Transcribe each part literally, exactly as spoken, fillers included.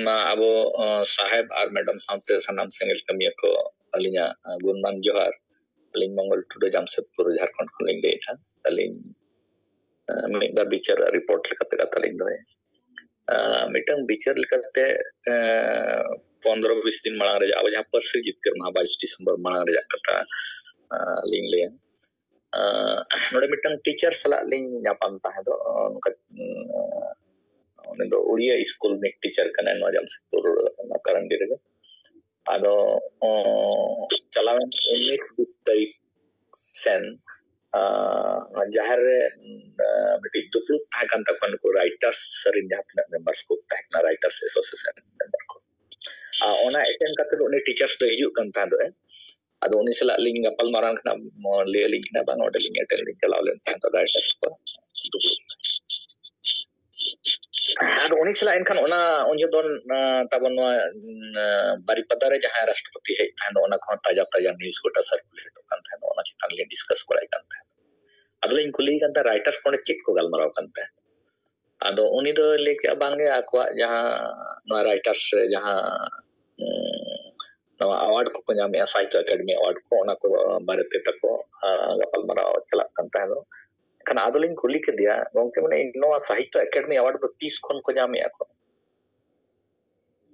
ᱢᱟ ᱟᱵᱚ ᱥᱟᱦᱮᱵ ᱟᱨ ᱢᱮᱰᱟᱢ ᱥᱟᱶᱛᱮ ᱥᱟᱱᱟᱢ ᱥᱮᱸᱜᱮᱞ ᱠᱟᱹᱢᱤᱭᱟᱹ ᱠᱚ ᱟᱹᱞᱤᱧᱟᱜ ᱜᱩᱱᱢᱟᱱ ᱡᱚᱦᱟᱨ᱾ ᱟᱹᱞᱤᱧ ᱢᱚᱝᱜᱚᱞ ᱴᱩᱰᱩ, ᱡᱟᱢᱥᱮᱫᱽᱯᱩᱨ, ᱡᱷᱟᱲᱠᱷᱚᱸᱰ ᱠᱷᱚᱱ ᱞᱤᱧ ᱞᱟᱹᱭᱮᱫᱼᱟ᱾ ᱟᱹᱞᱤᱧ ᱢᱤᱫ ᱵᱟᱨ ᱵᱤᱪᱟᱹᱨ ᱨᱮᱭᱟᱜ ᱨᱤᱯᱳᱨᱴ ᱞᱮᱠᱟᱛᱮ ᱠᱟᱛᱷᱟ ᱞᱤᱧ ᱫᱚᱦᱚᱭᱟ᱾ ᱢᱤᱫᱴᱟᱝ ᱵᱤᱪᱟᱹᱨ ᱞᱮᱠᱟᱛᱮ ᱯᱚᱱᱫᱽᱨᱚ ᱵᱤᱥ ᱫᱤᱱ ᱢᱟᱲᱟᱝ ᱨᱮ ᱟᱵᱚ ᱡᱟᱦᱟᱸ ᱯᱟᱹᱨᱥᱤ ᱡᱤᱛᱠᱟᱹᱨ ᱢᱟᱦᱟ ᱵᱟᱭᱤᱥ ᱰᱤᱥᱮᱢᱵᱚᱨ ᱢᱟᱲᱟᱝ ᱨᱮᱭᱟᱜ ᱠᱟᱛᱷᱟ ᱞᱤᱧ ᱞᱟᱹᱭᱟ᱾ ᱱᱚᱰᱮ ᱢᱤᱫᱴᱟᱝ ᱴᱤᱪᱟᱨ ᱥᱟᱞᱟᱜ ᱞᱤᱧ ᱧᱟᱯᱟᱢ ᱛᱟᱦᱮᱸ ᱫᱚ, ᱚᱱᱠᱟ ᱩᱱᱤ ᱫᱚ ᱩᱲᱤᱭᱟ ᱥᱠᱩᱞ ᱢᱤᱫ ᱴᱤᱪᱟᱨ ᱠᱟᱱᱟᱭ ᱱᱚᱣᱟ ᱡᱟᱢᱥᱮᱫᱽᱯᱩᱨ ᱱᱟᱠᱟᱨᱟᱱᱰᱤ ᱨᱮᱜᱮ᱾ ᱟᱫᱚ ᱪᱟᱞᱟᱣᱮᱱ ᱩᱱᱤᱥ ᱵᱤᱥ ᱛᱟᱹᱨᱤᱠᱷ ᱥᱮᱱ ᱡᱟᱦᱮᱨ ᱨᱮ ᱢᱤᱫᱴᱤᱡ ᱫᱩᱯᱲᱩᱵ ᱛᱟᱦᱮᱸ ᱠᱟᱱ ᱛᱟᱠᱚᱣᱟ ᱱᱩᱠᱩ ᱨᱟᱭᱴᱟᱨᱥ ᱨᱮᱱ ᱡᱟᱦᱟᱸ ᱛᱤᱱᱟᱹᱜ ᱢᱮᱢᱵᱟᱨᱥ ᱠᱚ ᱛᱟᱦᱮᱸ ᱠᱟᱱᱟ, ᱨᱟᱭᱴᱟᱨᱥ ᱮᱥᱳᱥᱤᱭᱮᱥᱚᱱ ᱢᱮᱢᱵᱟᱨ ᱠᱚ᱾ ᱚᱱᱟ ᱮᱴᱮᱱᱰ ᱠᱟᱛᱮ ᱩᱱᱤ ᱴᱤᱪᱟᱨᱥ ᱫᱚ ᱦᱤᱡᱩᱜ ᱠᱟᱱ ᱛᱟᱦᱮᱸ ᱫᱚ᱾ ᱟᱫᱚ ᱩᱱᱤ ᱥᱟᱞᱟᱜ ᱞᱤᱧ ᱜᱟᱯᱟᱞ ᱢᱟᱨᱟᱣ ᱠᱟᱱᱟ, ᱞᱟᱹᱭ ᱟᱹᱞᱤᱧ ᱠᱟᱱᱟ, ᱵᱟᱝ, ᱚᱸᱰᱮ ᱞᱤᱧ ᱮᱴᱮᱱᱰ ᱞᱤᱧ ᱪᱟᱞᱟᱣ ᱞᱮᱱ ᱛᱟᱦᱮᱸ ᱫᱚ, ᱨᱟᱭᱴᱟᱨᱥ ᱠᱚ ᱫᱩᱯᱲᱩᱵ᱾ ᱟᱫᱚ ᱩᱱᱤ ᱥᱟᱞᱟᱜ ᱮᱱᱠᱷᱟᱱ ᱚᱱᱟ ᱩᱱ ᱡᱚᱠᱷᱚᱱ ᱛᱟᱵᱚᱱ ᱱᱚᱣᱟ ᱵᱟᱨᱤᱯᱟᱫᱟ ᱨᱮ ᱡᱟᱦᱟᱸᱭ ᱨᱟᱥᱴᱨᱚᱯᱚᱛᱤ ᱦᱮᱡ ᱛᱟᱦᱮᱸ ᱫᱚ, ᱚᱱᱟ ᱠᱚᱦᱚᱸ ᱛᱟᱡᱟ ᱛᱟᱡᱟ ᱱᱤᱭᱩᱡ ᱜᱚᱴᱟ ᱥᱟᱨᱠᱩᱞᱮᱴᱚᱜ ᱠᱟᱱ ᱛᱟᱦᱮᱸ ᱫᱚ, ᱚᱱᱟ ᱪᱮᱛᱟᱱ ᱞᱤᱧ ᱰᱤᱥᱠᱟᱥ ᱵᱟᱲᱟᱭ ᱠᱟᱱ ᱛᱟᱦᱮᱸ᱾ ᱟᱫᱚ ᱞᱤᱧ ᱠᱩᱞᱤᱭᱮ ᱠᱟᱱ ᱛᱟᱦᱮᱸ, ᱨᱟᱭᱴᱟᱨᱥ ᱠᱚ ᱚᱸᱰᱮ ᱪᱮᱫ ᱠᱚ ᱜᱟᱞᱢᱟᱨᱟᱣ ᱠᱟᱱ ᱛᱟᱦᱮᱸ? ᱟᱫᱚ ᱩᱱᱤ ᱫᱚ ᱞᱟᱹᱭ ᱠᱮᱜᱼᱟ, ᱵᱟᱝᱜᱮ, ᱟᱠᱚᱣᱟᱜ ᱡᱟᱦᱟᱸ ᱱᱚᱣᱟ ᱨᱟᱭᱴᱟᱨᱥ ᱨᱮ ᱡᱟᱦᱟᱸ ᱱᱚᱣᱟ ᱟᱣᱟᱨᱰ ᱠᱚᱠᱚ ᱧᱟᱢᱮᱜᱼᱟ, ᱥᱟᱦᱤᱛᱛᱚ ᱮᱠᱟᱰᱮᱢᱤ ᱟᱣᱟᱨᱰ ᱠᱚ, ᱚᱱᱟ ᱠᱚ ᱵᱟᱨᱮᱛᱮ ᱛᱟᱠᱚ ᱜᱟᱯᱟᱞᱢᱟᱨᱟᱣ ᱪᱟᱞᱟᱜ ᱠᱟᱱ ᱛᱟᱦᱮᱸ ᱫᱚ᱾ ᱮᱱᱠᱷᱟᱱ ᱟᱫᱚᱞᱤᱧ ᱠᱩᱞᱤ ᱠᱮᱫᱮᱭᱟ, ᱜᱚᱢᱠᱮ, ᱢᱟᱱᱮ ᱱᱚᱣᱟ ᱥᱟᱦᱤᱛᱛᱚ ᱮᱠᱟᱰᱮᱢᱤ ᱟᱣᱟᱨᱰ ᱫᱚ ᱛᱤᱥ ᱠᱷᱚᱱ ᱠᱚ ᱧᱟᱢᱮᱜᱼᱟ ᱠᱚ?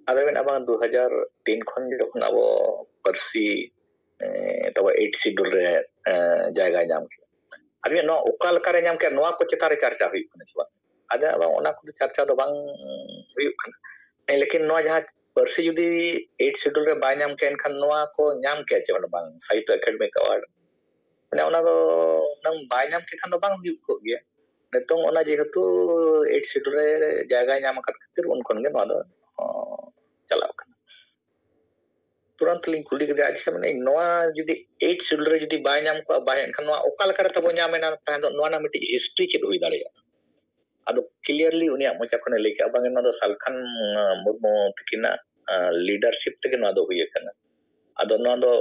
ᱟᱫᱚ ᱢᱮᱱᱟ, ᱵᱟᱝ, ᱫᱩ ᱦᱟᱡᱟᱨ ᱛᱤᱱ ᱠᱷᱚᱱ ᱡᱚᱠᱷᱚᱱ ᱟᱵᱚ ᱯᱟᱹᱨᱥᱤ ᱛᱟᱵᱚ ᱮᱭᱤᱴ ᱥᱤᱰᱩᱞ ᱨᱮ ᱡᱟᱭᱜᱟᱭ ᱧᱟᱢ ᱠᱮᱫᱟ᱾ ᱟᱫᱚ ᱱᱚᱣᱟ ᱚᱠᱟ ᱞᱮᱠᱟᱨᱮ ᱧᱟᱢ ᱠᱮᱫᱟ, ᱱᱚᱣᱟ ᱠᱚ ᱪᱮᱛᱟᱱ ᱨᱮ ᱪᱟᱨᱪᱟ ᱦᱩᱭᱩᱜ ᱠᱟᱱᱟ ᱥᱮ ᱵᱟᱝ? ᱟᱫᱚ ᱵᱟᱝ, ᱚᱱᱟ ᱠᱚᱫᱚ ᱪᱟᱨᱪᱟ ᱫᱚ ᱵᱟᱝ ᱦᱩᱭᱩᱜ ᱠᱟᱱᱟ᱾ ᱞᱮᱠᱤᱱ ᱱᱚᱣᱟ ᱡᱟᱦᱟᱸ ᱯᱟᱹᱨᱥᱤ ᱡᱩᱫᱤ ᱮᱭᱤᱴ ᱥᱤᱰᱩᱞ ᱨᱮ ᱵᱟᱭ ᱧᱟᱢ ᱠᱮᱭᱟ, ᱮᱱᱠᱷᱟᱱ ᱱᱚᱣᱟ ᱠᱚ ᱧᱟᱢ ᱠᱮᱭᱟ ᱪᱮ ᱵᱟᱝ, ᱥᱟᱦᱤᱛᱛᱚ ᱮᱠᱟᱰᱮᱢᱤ ᱮᱣᱟᱨᱰ? ᱢᱟᱱᱮ ᱚᱱᱟ ᱫᱚ ᱦᱩᱱᱟᱹᱝ ᱵᱟᱭ ᱧᱟᱢ ᱠᱮ ᱠᱷᱟᱱ ᱫᱚ ᱵᱟᱝ ᱦᱩᱭᱩᱜ ᱠᱚᱜ ᱜᱮᱭᱟ᱾ ᱱᱤᱛᱚᱝ ᱚᱱᱟ ᱡᱮᱦᱮᱛᱩ ᱮᱭᱤᱴ ᱥᱤᱰᱩᱞ ᱨᱮ ᱡᱟᱭᱜᱟᱭ ᱧᱟᱢ ᱟᱠᱟᱫ ᱠᱷᱟᱹᱛᱤᱨ ᱩᱱ ᱠᱷᱚᱱ ᱜᱮ ᱱᱚᱣᱟ ᱫᱚ ᱪᱟᱞᱟᱜ ᱠᱟᱱᱟ᱾ ᱛᱩᱨᱟᱱᱛ ᱞᱤᱧ ᱠᱩᱞᱤ ᱠᱮᱫᱮᱭᱟ, ᱟᱪᱪᱷᱟ, ᱢᱟᱱᱮ ᱱᱚᱣᱟ ᱡᱩᱫᱤ ᱮᱭᱤᱴ ᱥᱤᱰᱩᱞ ᱨᱮ ᱡᱩᱫᱤ ᱵᱟᱭ ᱧᱟᱢ ᱠᱚᱜᱼᱟ, ᱵᱟᱭ ᱦᱮᱡ ᱠᱷᱟᱱ ᱱᱚᱣᱟ ᱚᱠᱟ ᱞᱮᱠᱟ ᱨᱮ ᱛᱟᱵᱚ ᱧᱟᱢ ᱮᱱᱟ ᱛᱟᱦᱮᱸ ᱫᱚ, ᱱᱚᱣᱟ ᱨᱮᱱᱟᱜ ᱢᱤᱫᱴᱤᱡ ᱦᱤᱥᱴᱨᱤ ᱪᱮᱫ ᱦᱩᱭ ᱫᱟᱲᱮᱭᱟᱜᱼᱟ? ᱟᱫᱚ ᱠᱞᱤᱭᱟᱨᱞᱤ ᱩᱱᱤᱭᱟᱜ ᱢᱚᱪᱟ ᱠᱷᱚᱱᱮ ᱞᱟᱹᱭ ᱠᱮᱜᱼᱟ, ᱵᱟᱝ, ᱱᱚᱣᱟ ᱫᱚ ᱥᱟᱞᱠᱷᱟᱱ ᱢᱩᱨᱢᱩ ᱛᱟᱹᱠᱤᱱᱟᱜ ᱞᱤᱰᱟᱨᱥᱤᱯ ᱛᱮᱜᱮ ᱱᱚᱣᱟ ᱫᱚ ᱦᱩᱭ ᱟᱠᱟᱱᱟ᱾ ᱟᱫᱚ ᱱᱚᱣᱟ ᱫᱚ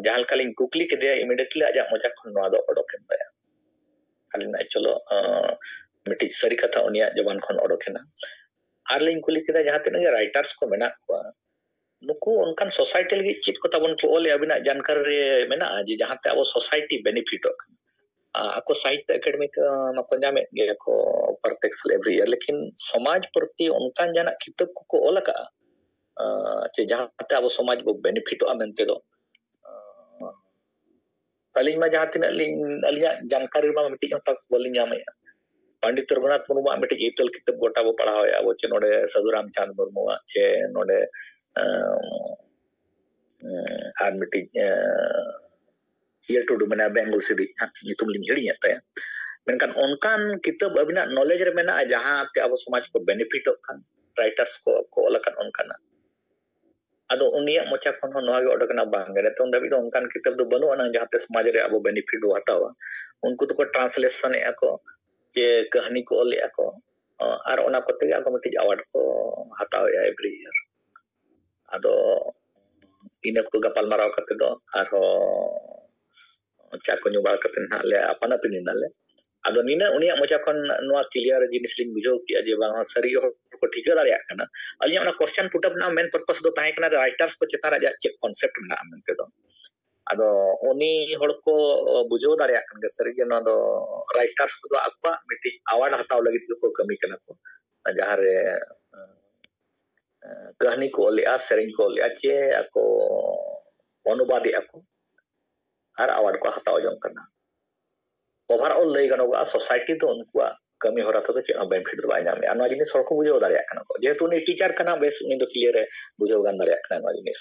ᱡᱟᱦᱟᱸ ᱞᱮᱠᱟᱞᱤᱧ ᱠᱩᱠᱞᱤ ᱠᱮᱫᱮᱭᱟ, ᱤᱢᱤᱰᱤᱭᱮᱴᱞᱤ ᱟᱡᱟᱜ ᱢᱚᱪᱟ ᱠᱷᱚᱱ ᱱᱚᱣᱟ ᱫᱚ ᱚᱰᱚᱠ ᱮᱱ ᱛᱟᱭᱟ᱾ ᱟᱹᱞᱤᱧ ᱢᱮᱱᱟ, ᱪᱚᱞᱚ, ᱢᱤᱫᱴᱤᱡ ᱥᱟᱹᱨᱤ ᱠᱟᱛᱷᱟ ᱩᱱᱤᱭᱟᱜ ᱡᱚᱵᱟᱱ ᱠᱷᱚᱱ ᱚᱰᱚᱠ ᱮᱱᱟ᱾ ᱟᱨ ᱞᱤᱧ ᱠᱩᱞᱤ ᱠᱮᱫᱟ, ᱡᱟᱦᱟᱸ ᱛᱤᱱᱟᱹᱜ ᱜᱮ ᱨᱟᱭᱴᱟᱨᱥ ᱠᱚ ᱢᱮᱱᱟᱜ ᱠᱚᱣᱟ, ᱱᱩᱠᱩ ᱚᱱᱠᱟᱱ ᱥᱳᱥᱟᱭᱴᱤ ᱞᱟᱹᱜᱤᱫ ᱪᱮᱫ ᱠᱚ ᱛᱟᱵᱚᱱ ᱠᱚ ᱚᱞᱮᱫᱼᱟ? ᱟᱹᱵᱤᱱᱟᱜ ᱡᱟᱱᱠᱟᱨᱤ ᱨᱮ ᱢᱮᱱᱟᱜᱼᱟ ᱡᱮ ᱡᱟᱦᱟᱸᱛᱮ ᱟᱵᱚ ᱥᱳᱥᱟᱭᱴᱤ ᱵᱮᱱᱤᱯᱷᱤᱴᱚᱜ ᱠᱟᱱᱟ? ᱟ, ᱟᱠᱚ ᱥᱟᱦᱤᱛᱛᱚ ᱮᱠᱟᱰᱮᱢᱤ ᱠᱚ ᱢᱟᱠᱚ ᱧᱟᱢᱮᱫ ᱜᱮᱭᱟ ᱠᱚ ᱯᱨᱚᱛᱮᱠ ᱥᱟᱞ, ᱮᱵᱷᱨᱤ ᱤᱭᱟᱨ, ᱞᱮᱠᱤᱱ ᱥᱚᱢᱟᱡᱽ ᱯᱨᱚᱛᱤ ᱚᱱᱠᱟᱱ ᱡᱟᱦᱟᱱᱟᱜ ᱠᱤᱛᱟᱹᱵ ᱠᱚᱠᱚ ᱚᱞ ᱟᱠᱟᱫᱼᱟ, ᱟ, ᱡᱮ ᱡᱟᱦᱟᱸᱛᱮ ᱟᱵᱚ ᱥᱚᱢᱟᱡᱽ ᱵᱚ ᱵᱮᱱᱤᱯᱷᱤᱴᱚᱜᱼᱟ ᱢᱮᱱᱛᱮ ᱫᱚ? ᱟ, ᱟᱹᱞᱤᱧ ᱢᱟ ᱡᱟᱦᱟᱸ ᱛᱤᱱᱟᱹᱜ ᱞᱤᱧ, ᱟᱹᱞᱤᱧᱟᱜ ᱡᱟᱱᱠᱟᱨᱤ ᱢᱟ ᱢᱤᱫᱴᱤᱡ ᱦᱚᱸ ᱛᱟᱠ ᱵᱟᱹᱞᱤᱧ ᱧᱟᱢᱮᱫᱼᱟ᱾ ᱯᱚᱱᱰᱤᱛ ᱨᱚᱜᱷᱩᱱᱟᱛᱷ ᱢᱩᱨᱢᱩᱣᱟᱜ ᱢᱤᱫᱴᱤᱡ ᱦᱤᱛᱟᱹᱞ ᱠᱤᱛᱟᱹᱵ ᱜᱚᱴᱟ ᱵᱚ ᱯᱟᱲᱦᱟᱣᱮᱫᱼᱟ ᱵᱚ, ᱪᱮ ᱱᱚᱰᱮ ᱥᱟᱹᱫᱷᱩ ᱨᱟᱢᱪᱟᱸᱫᱽ ᱢᱩᱨᱢᱩᱣᱟᱜ, ᱪᱮ ᱱᱚᱰᱮ, ᱟᱸ, ᱟᱸ, ᱟᱨ ᱢᱤᱫᱴᱤᱡ, ᱟᱸ, ᱤᱭᱟᱹ ᱴᱩᱰᱩ ᱢᱮᱱᱟᱭᱟ, ᱵᱮᱝᱜᱚᱞ ᱥᱤᱫᱤ, ᱦᱟᱸᱜ, ᱧᱩᱛᱩᱢ ᱞᱤᱧ ᱦᱤᱲᱤᱧᱮᱫ ᱛᱟᱭᱟ᱾ ᱢᱮᱱᱠᱷᱟᱱ ᱚᱱᱠᱟᱱ ᱠᱤᱛᱟᱹᱵ ᱟᱹᱵᱤᱱᱟᱜ ᱱᱚᱞᱮᱡᱽ ᱨᱮ ᱢᱮᱱᱟᱜᱼᱟ, ᱡᱟᱦᱟᱸ ᱛᱮ ᱟᱵᱚ ᱥᱚᱢᱟᱡᱽ ᱠᱚ ᱵᱮᱱᱤᱯᱷᱤᱴᱚᱜ ᱠᱟᱱ, ᱨᱟᱭᱴᱟᱨᱥ ᱠᱚ, ᱠᱚ ᱚᱞ ᱟᱠᱟᱫ ᱚᱱᱠᱟᱱᱟᱜ? ᱟᱫᱚ ᱩᱱᱤᱭᱟᱜ ᱢᱚᱪᱟ ᱠᱷᱚᱱ ᱦᱚᱸ ᱱᱚᱣᱟ ᱜᱮ ᱚᱰᱚᱠ ᱮᱱᱟ, ᱵᱟᱝ ᱜᱮ, ᱱᱤᱛᱚᱝ ᱫᱷᱟᱹᱵᱤᱡ ᱫᱚ ᱚᱱᱠᱟᱱ ᱠᱤᱛᱟᱹᱵ ᱫᱚ ᱵᱟᱹᱱᱩᱜ ᱟᱱᱟᱝ ᱡᱟᱦᱟᱸᱛᱮ ᱥᱚᱢᱟᱡᱽ ᱨᱮ ᱟᱵᱚ ᱵᱮᱱᱤᱯᱷᱤᱴ ᱵᱚ ᱦᱟᱛᱟᱣᱟ᱾ ᱩᱱᱠᱩ ᱫᱚᱠᱚ ᱴᱨᱟᱱᱥᱞᱮᱥᱚᱱᱮᱫᱼᱟ ᱠᱚ, ᱪᱮ ᱠᱟᱹᱦᱱᱤ ᱠᱚ ᱚᱞᱮᱫᱼᱟ ᱠᱚ, ᱟᱨ ᱚᱱᱟ ᱠᱚᱛᱮ ᱜᱮ ᱟᱠᱚ ᱢᱤᱫᱴᱤᱡ ᱟᱣᱟᱨᱰ ᱠᱚ ᱦᱟᱛᱟᱣᱮᱫᱼᱟ ᱮᱵᱷᱨᱤ ᱤᱭᱟᱨ᱾ ᱟᱫᱚ ᱤᱱᱟᱹ ᱠᱚ ᱜᱟᱯᱟᱞ ᱢᱟᱨᱟᱣ ᱠᱟᱛᱮ ᱫᱚ ᱟᱨᱦᱚᱸ ᱪᱟ ᱠᱚ ᱧᱩ ᱵᱟᱲᱟ ᱠᱟᱛᱮ ᱱᱟᱦᱟᱜ ᱞᱮ ᱟᱯᱟᱱ ᱟᱹᱯᱤᱱ ᱮᱱᱟᱞᱮ᱾ ᱟᱫᱚ ᱱᱤᱱᱟᱹᱜ ᱩᱱᱤᱭᱟᱜ ᱢᱚᱪᱟ ᱠᱷᱚᱱ ᱱᱚᱣᱟ ᱠᱞᱤᱭᱟᱨ ᱡᱤᱱᱤᱥ ᱞᱤᱧ ᱵᱩᱡᱷᱟᱹᱣ ᱠᱮᱜᱼᱟ ᱡᱮ ᱵᱟᱝ, ᱥᱟᱹᱨᱤ ᱜᱮ ᱦᱚᱲ ᱠᱚ ᱴᱷᱤᱠᱟᱹ ᱫᱟᱲᱮᱭᱟᱜ ᱠᱟᱱᱟ᱾ ᱟᱹᱞᱤᱧᱟᱜ ᱚᱱᱟ ᱠᱚᱥᱪᱮᱱ ᱯᱩᱴ ᱟᱯ ᱨᱮᱱᱟᱜ ᱢᱮᱱ ᱯᱟᱨᱯᱟᱥ ᱫᱚ ᱛᱟᱦᱮᱸ ᱠᱟᱱᱟ ᱨᱟᱭᱴᱟᱨᱥ ᱠᱚ ᱪᱮᱛᱟᱱ ᱨᱮ ᱟᱡᱟᱜ ᱪᱮᱫ ᱠᱚᱱᱥᱮᱯᱴ ᱢᱮᱱᱟᱜᱼᱟ ᱢᱮᱱᱛᱮ ᱫᱚ᱾ ᱟᱫᱚ ᱩᱱᱤ ᱦᱚᱲ ᱠᱚ ᱵᱩᱡᱷᱟᱹᱣ ᱫᱟᱲᱮᱭᱟᱜ ᱠᱟᱱ ᱜᱮᱭᱟ ᱥᱟᱹᱨᱤ ᱜᱮ ᱱᱚᱣᱟ ᱫᱚ ᱨᱟᱭᱴᱟᱨᱥ ᱠᱚᱫᱚ ᱟᱠᱚᱣᱟᱜ ᱢᱤᱫᱴᱤᱡ ᱟᱣᱟᱨᱰ ᱦᱟᱛᱟᱣ ᱞᱟᱹᱜᱤᱫ ᱜᱮᱠᱚ ᱠᱟᱹᱢᱤ ᱠᱟᱱᱟ ᱠᱚ, ᱡᱟᱦᱟᱸ ᱨᱮ, ᱮᱸ, ᱠᱟᱹᱦᱱᱤ ᱠᱚ ᱚᱞᱮᱜᱼᱟ, ᱥᱮᱨᱮᱧ ᱠᱚ ᱚᱞᱮᱜᱼᱟ, ᱪᱮ ᱟᱠᱚ ᱚᱱᱩᱵᱟᱫᱮᱜᱼᱟ ᱠᱚ ᱟᱨ ᱟᱣᱟᱨᱰ ᱠᱚ ᱦᱟᱛᱟᱣ ᱡᱚᱝ ᱠᱟᱱᱟ᱾ ᱳᱵᱷᱟᱨᱚᱞ ᱞᱟᱹᱭ ᱜᱟᱱᱚᱜᱚᱜᱼᱟ, ᱥᱳᱥᱟᱭᱴᱤ ᱫᱚ ᱩᱱᱠᱩᱣᱟᱜ ᱠᱟᱹᱢᱤ ᱦᱚᱨᱟ ᱛᱮᱫᱚ ᱪᱮᱫ ᱦᱚᱸ ᱵᱮᱱᱤᱯᱷᱤᱴ ᱫᱚ ᱵᱟᱭ ᱧᱟᱢᱮᱜᱼᱟ᱾ ᱱᱚᱣᱟ ᱡᱤᱱᱤᱥ ᱦᱚᱲ ᱠᱚ ᱵᱩᱡᱷᱟᱹᱣ ᱫᱟᱲᱮᱭᱟᱜ ᱠᱟᱱᱟ ᱠᱚ, ᱡᱮᱦᱮᱛᱩ ᱩᱱᱤ ᱴᱤᱪᱟᱨ ᱠᱟᱱᱟ, ᱵᱮᱥ, ᱩᱱᱤ ᱫᱚ ᱠᱞᱤᱭᱟᱨ ᱮ ᱵᱩᱡᱷᱟᱹᱣ ᱜᱟᱱ ᱫᱟᱲᱮᱭᱟᱜ ᱠᱟᱱᱟ ᱱᱚᱣᱟ ᱡᱤᱱᱤᱥ᱾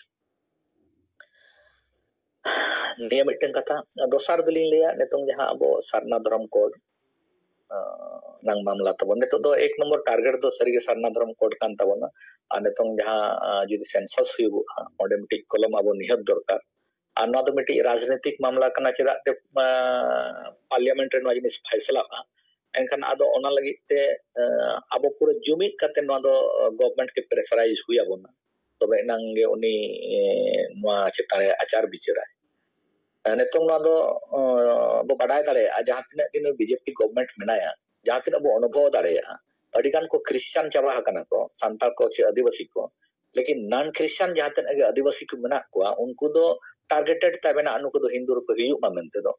ᱱᱤᱭᱟᱹ ᱢᱤᱫᱴᱟᱝ ᱠᱟᱛᱷᱟ᱾ ᱫᱚᱥᱟᱨ ᱫᱚᱞᱤᱧ ᱞᱟᱹᱭᱟ, ᱱᱤᱛᱚᱝ ᱡᱟᱦᱟᱸ ᱟᱵᱚ ᱥᱟᱨᱱᱟ ᱫᱷᱚᱨᱚᱢ ᱠᱳᱰ, ᱟᱸ, ᱱᱟᱝ ᱢᱟᱢᱞᱟ ᱛᱟᱵᱚᱱ, ᱱᱤᱛᱚᱜ ᱫᱚ ᱮᱠ ᱱᱚᱢᱵᱚᱨ ᱴᱟᱨᱜᱮᱴ ᱫᱚ ᱥᱟᱹᱨᱤᱜᱮ ᱥᱟᱨᱱᱟ ᱫᱷᱚᱨᱚᱢ ᱠᱳᱰ ᱠᱟᱱ ᱛᱟᱵᱚᱱᱟ᱾ ᱟᱨ ᱱᱤᱛᱚᱝ ᱡᱟᱦᱟᱸ, ᱟᱸ, ᱡᱩᱫᱤ ᱥᱮᱱᱥᱟᱥ ᱦᱩᱭᱩᱜᱚᱜᱼᱟ, ᱚᱸᱰᱮ ᱢᱤᱫᱴᱤᱡ ᱠᱚᱞᱚᱢ ᱟᱵᱚ ᱱᱤᱦᱟᱹᱛ ᱫᱚᱨᱠᱟᱨ᱾ ᱟᱨ ᱱᱚᱣᱟ ᱫᱚ ᱢᱤᱫᱴᱤᱡ ᱨᱟᱡᱽᱱᱤᱛᱤᱠ ᱢᱟᱢᱞᱟ ᱠᱟᱱᱟ, ᱪᱮᱫᱟᱜ ᱛᱮ, ᱟᱸ, ᱯᱟᱨᱞᱤᱭᱟᱢᱮᱱᱴ ᱨᱮ ᱱᱚᱣᱟ ᱡᱤᱱᱤᱥ ᱯᱷᱟᱭᱥᱟᱞᱟᱜᱼᱟ᱾ ᱮᱱᱠᱷᱟᱱ ᱟᱫᱚ ᱚᱱᱟ ᱞᱟᱹᱜᱤᱫ ᱛᱮ, ᱟᱸ, ᱟᱵᱚ ᱯᱩᱨᱟᱹ ᱡᱩᱢᱤᱫ ᱠᱟᱛᱮ ᱱᱚᱣᱟ ᱫᱚ, ᱟᱸ, ᱜᱚᱵᱷᱢᱮᱱᱴ ᱜᱮ ᱯᱨᱮᱥᱟᱨᱟᱭᱤᱡᱽ ᱦᱩᱭ ᱟᱵᱚᱱᱟ, ᱛᱚᱵᱮ ᱮᱱᱟᱝ ᱜᱮ ᱩᱱᱤ, ᱮᱸ, ᱱᱚᱣᱟ ᱪᱮᱛᱟᱱ ᱨᱮ ᱟᱪᱟᱨ ᱵᱤᱪᱟᱹᱨᱟᱭ᱾ ᱟᱨ ᱱᱤᱛᱚᱝ ᱱᱚᱣᱟ ᱫᱚ, ᱟᱸ, ᱵᱚ ᱵᱟᱰᱟᱭ ᱫᱟᱲᱮᱭᱟᱜᱼᱟ, ᱡᱟᱦᱟᱸ ᱛᱤᱱᱟᱹᱜ ᱫᱤᱱ ᱵᱤᱡᱮᱯᱤ ᱜᱚᱵᱷᱢᱮᱱᱴ ᱢᱮᱱᱟᱭᱟ, ᱡᱟᱦᱟᱸ ᱛᱤᱱᱟᱹᱜ ᱵᱚ ᱚᱱᱩᱵᱷᱚᱵ ᱫᱟᱲᱮᱭᱟᱜᱼᱟ, ᱟᱹᱰᱤ ᱜᱟᱱ ᱠᱚ ᱠᱷᱨᱤᱥᱪᱟᱱ ᱪᱟᱵᱟ ᱟᱠᱟᱱᱟ ᱠᱚ, ᱥᱟᱱᱛᱟᱲ ᱠᱚ ᱪᱮ ᱟᱹᱫᱤᱵᱟᱹᱥᱤ ᱠᱚ᱾ ᱞᱮᱠᱤᱱ ᱱᱟᱱ ᱠᱷᱨᱤᱥᱪᱟᱱ ᱡᱟᱦᱟᱸ ᱛᱤᱱᱟᱹᱜ ᱜᱮ ᱟᱹᱫᱤᱵᱟᱹᱥᱤ ᱠᱚ ᱢᱮᱱᱟᱜ ᱠᱚᱣᱟ, ᱩᱱᱠᱩ ᱫᱚ ᱴᱟᱨᱜᱮᱴᱮᱰ ᱛᱟᱵᱮᱱᱟ, ᱱᱩᱠᱩ ᱫᱚ ᱦᱤᱱᱫᱩ ᱨᱮᱠᱚ ᱦᱤᱡᱩᱜ ᱢᱟ ᱢᱮᱱᱛᱮ ᱫᱚ᱾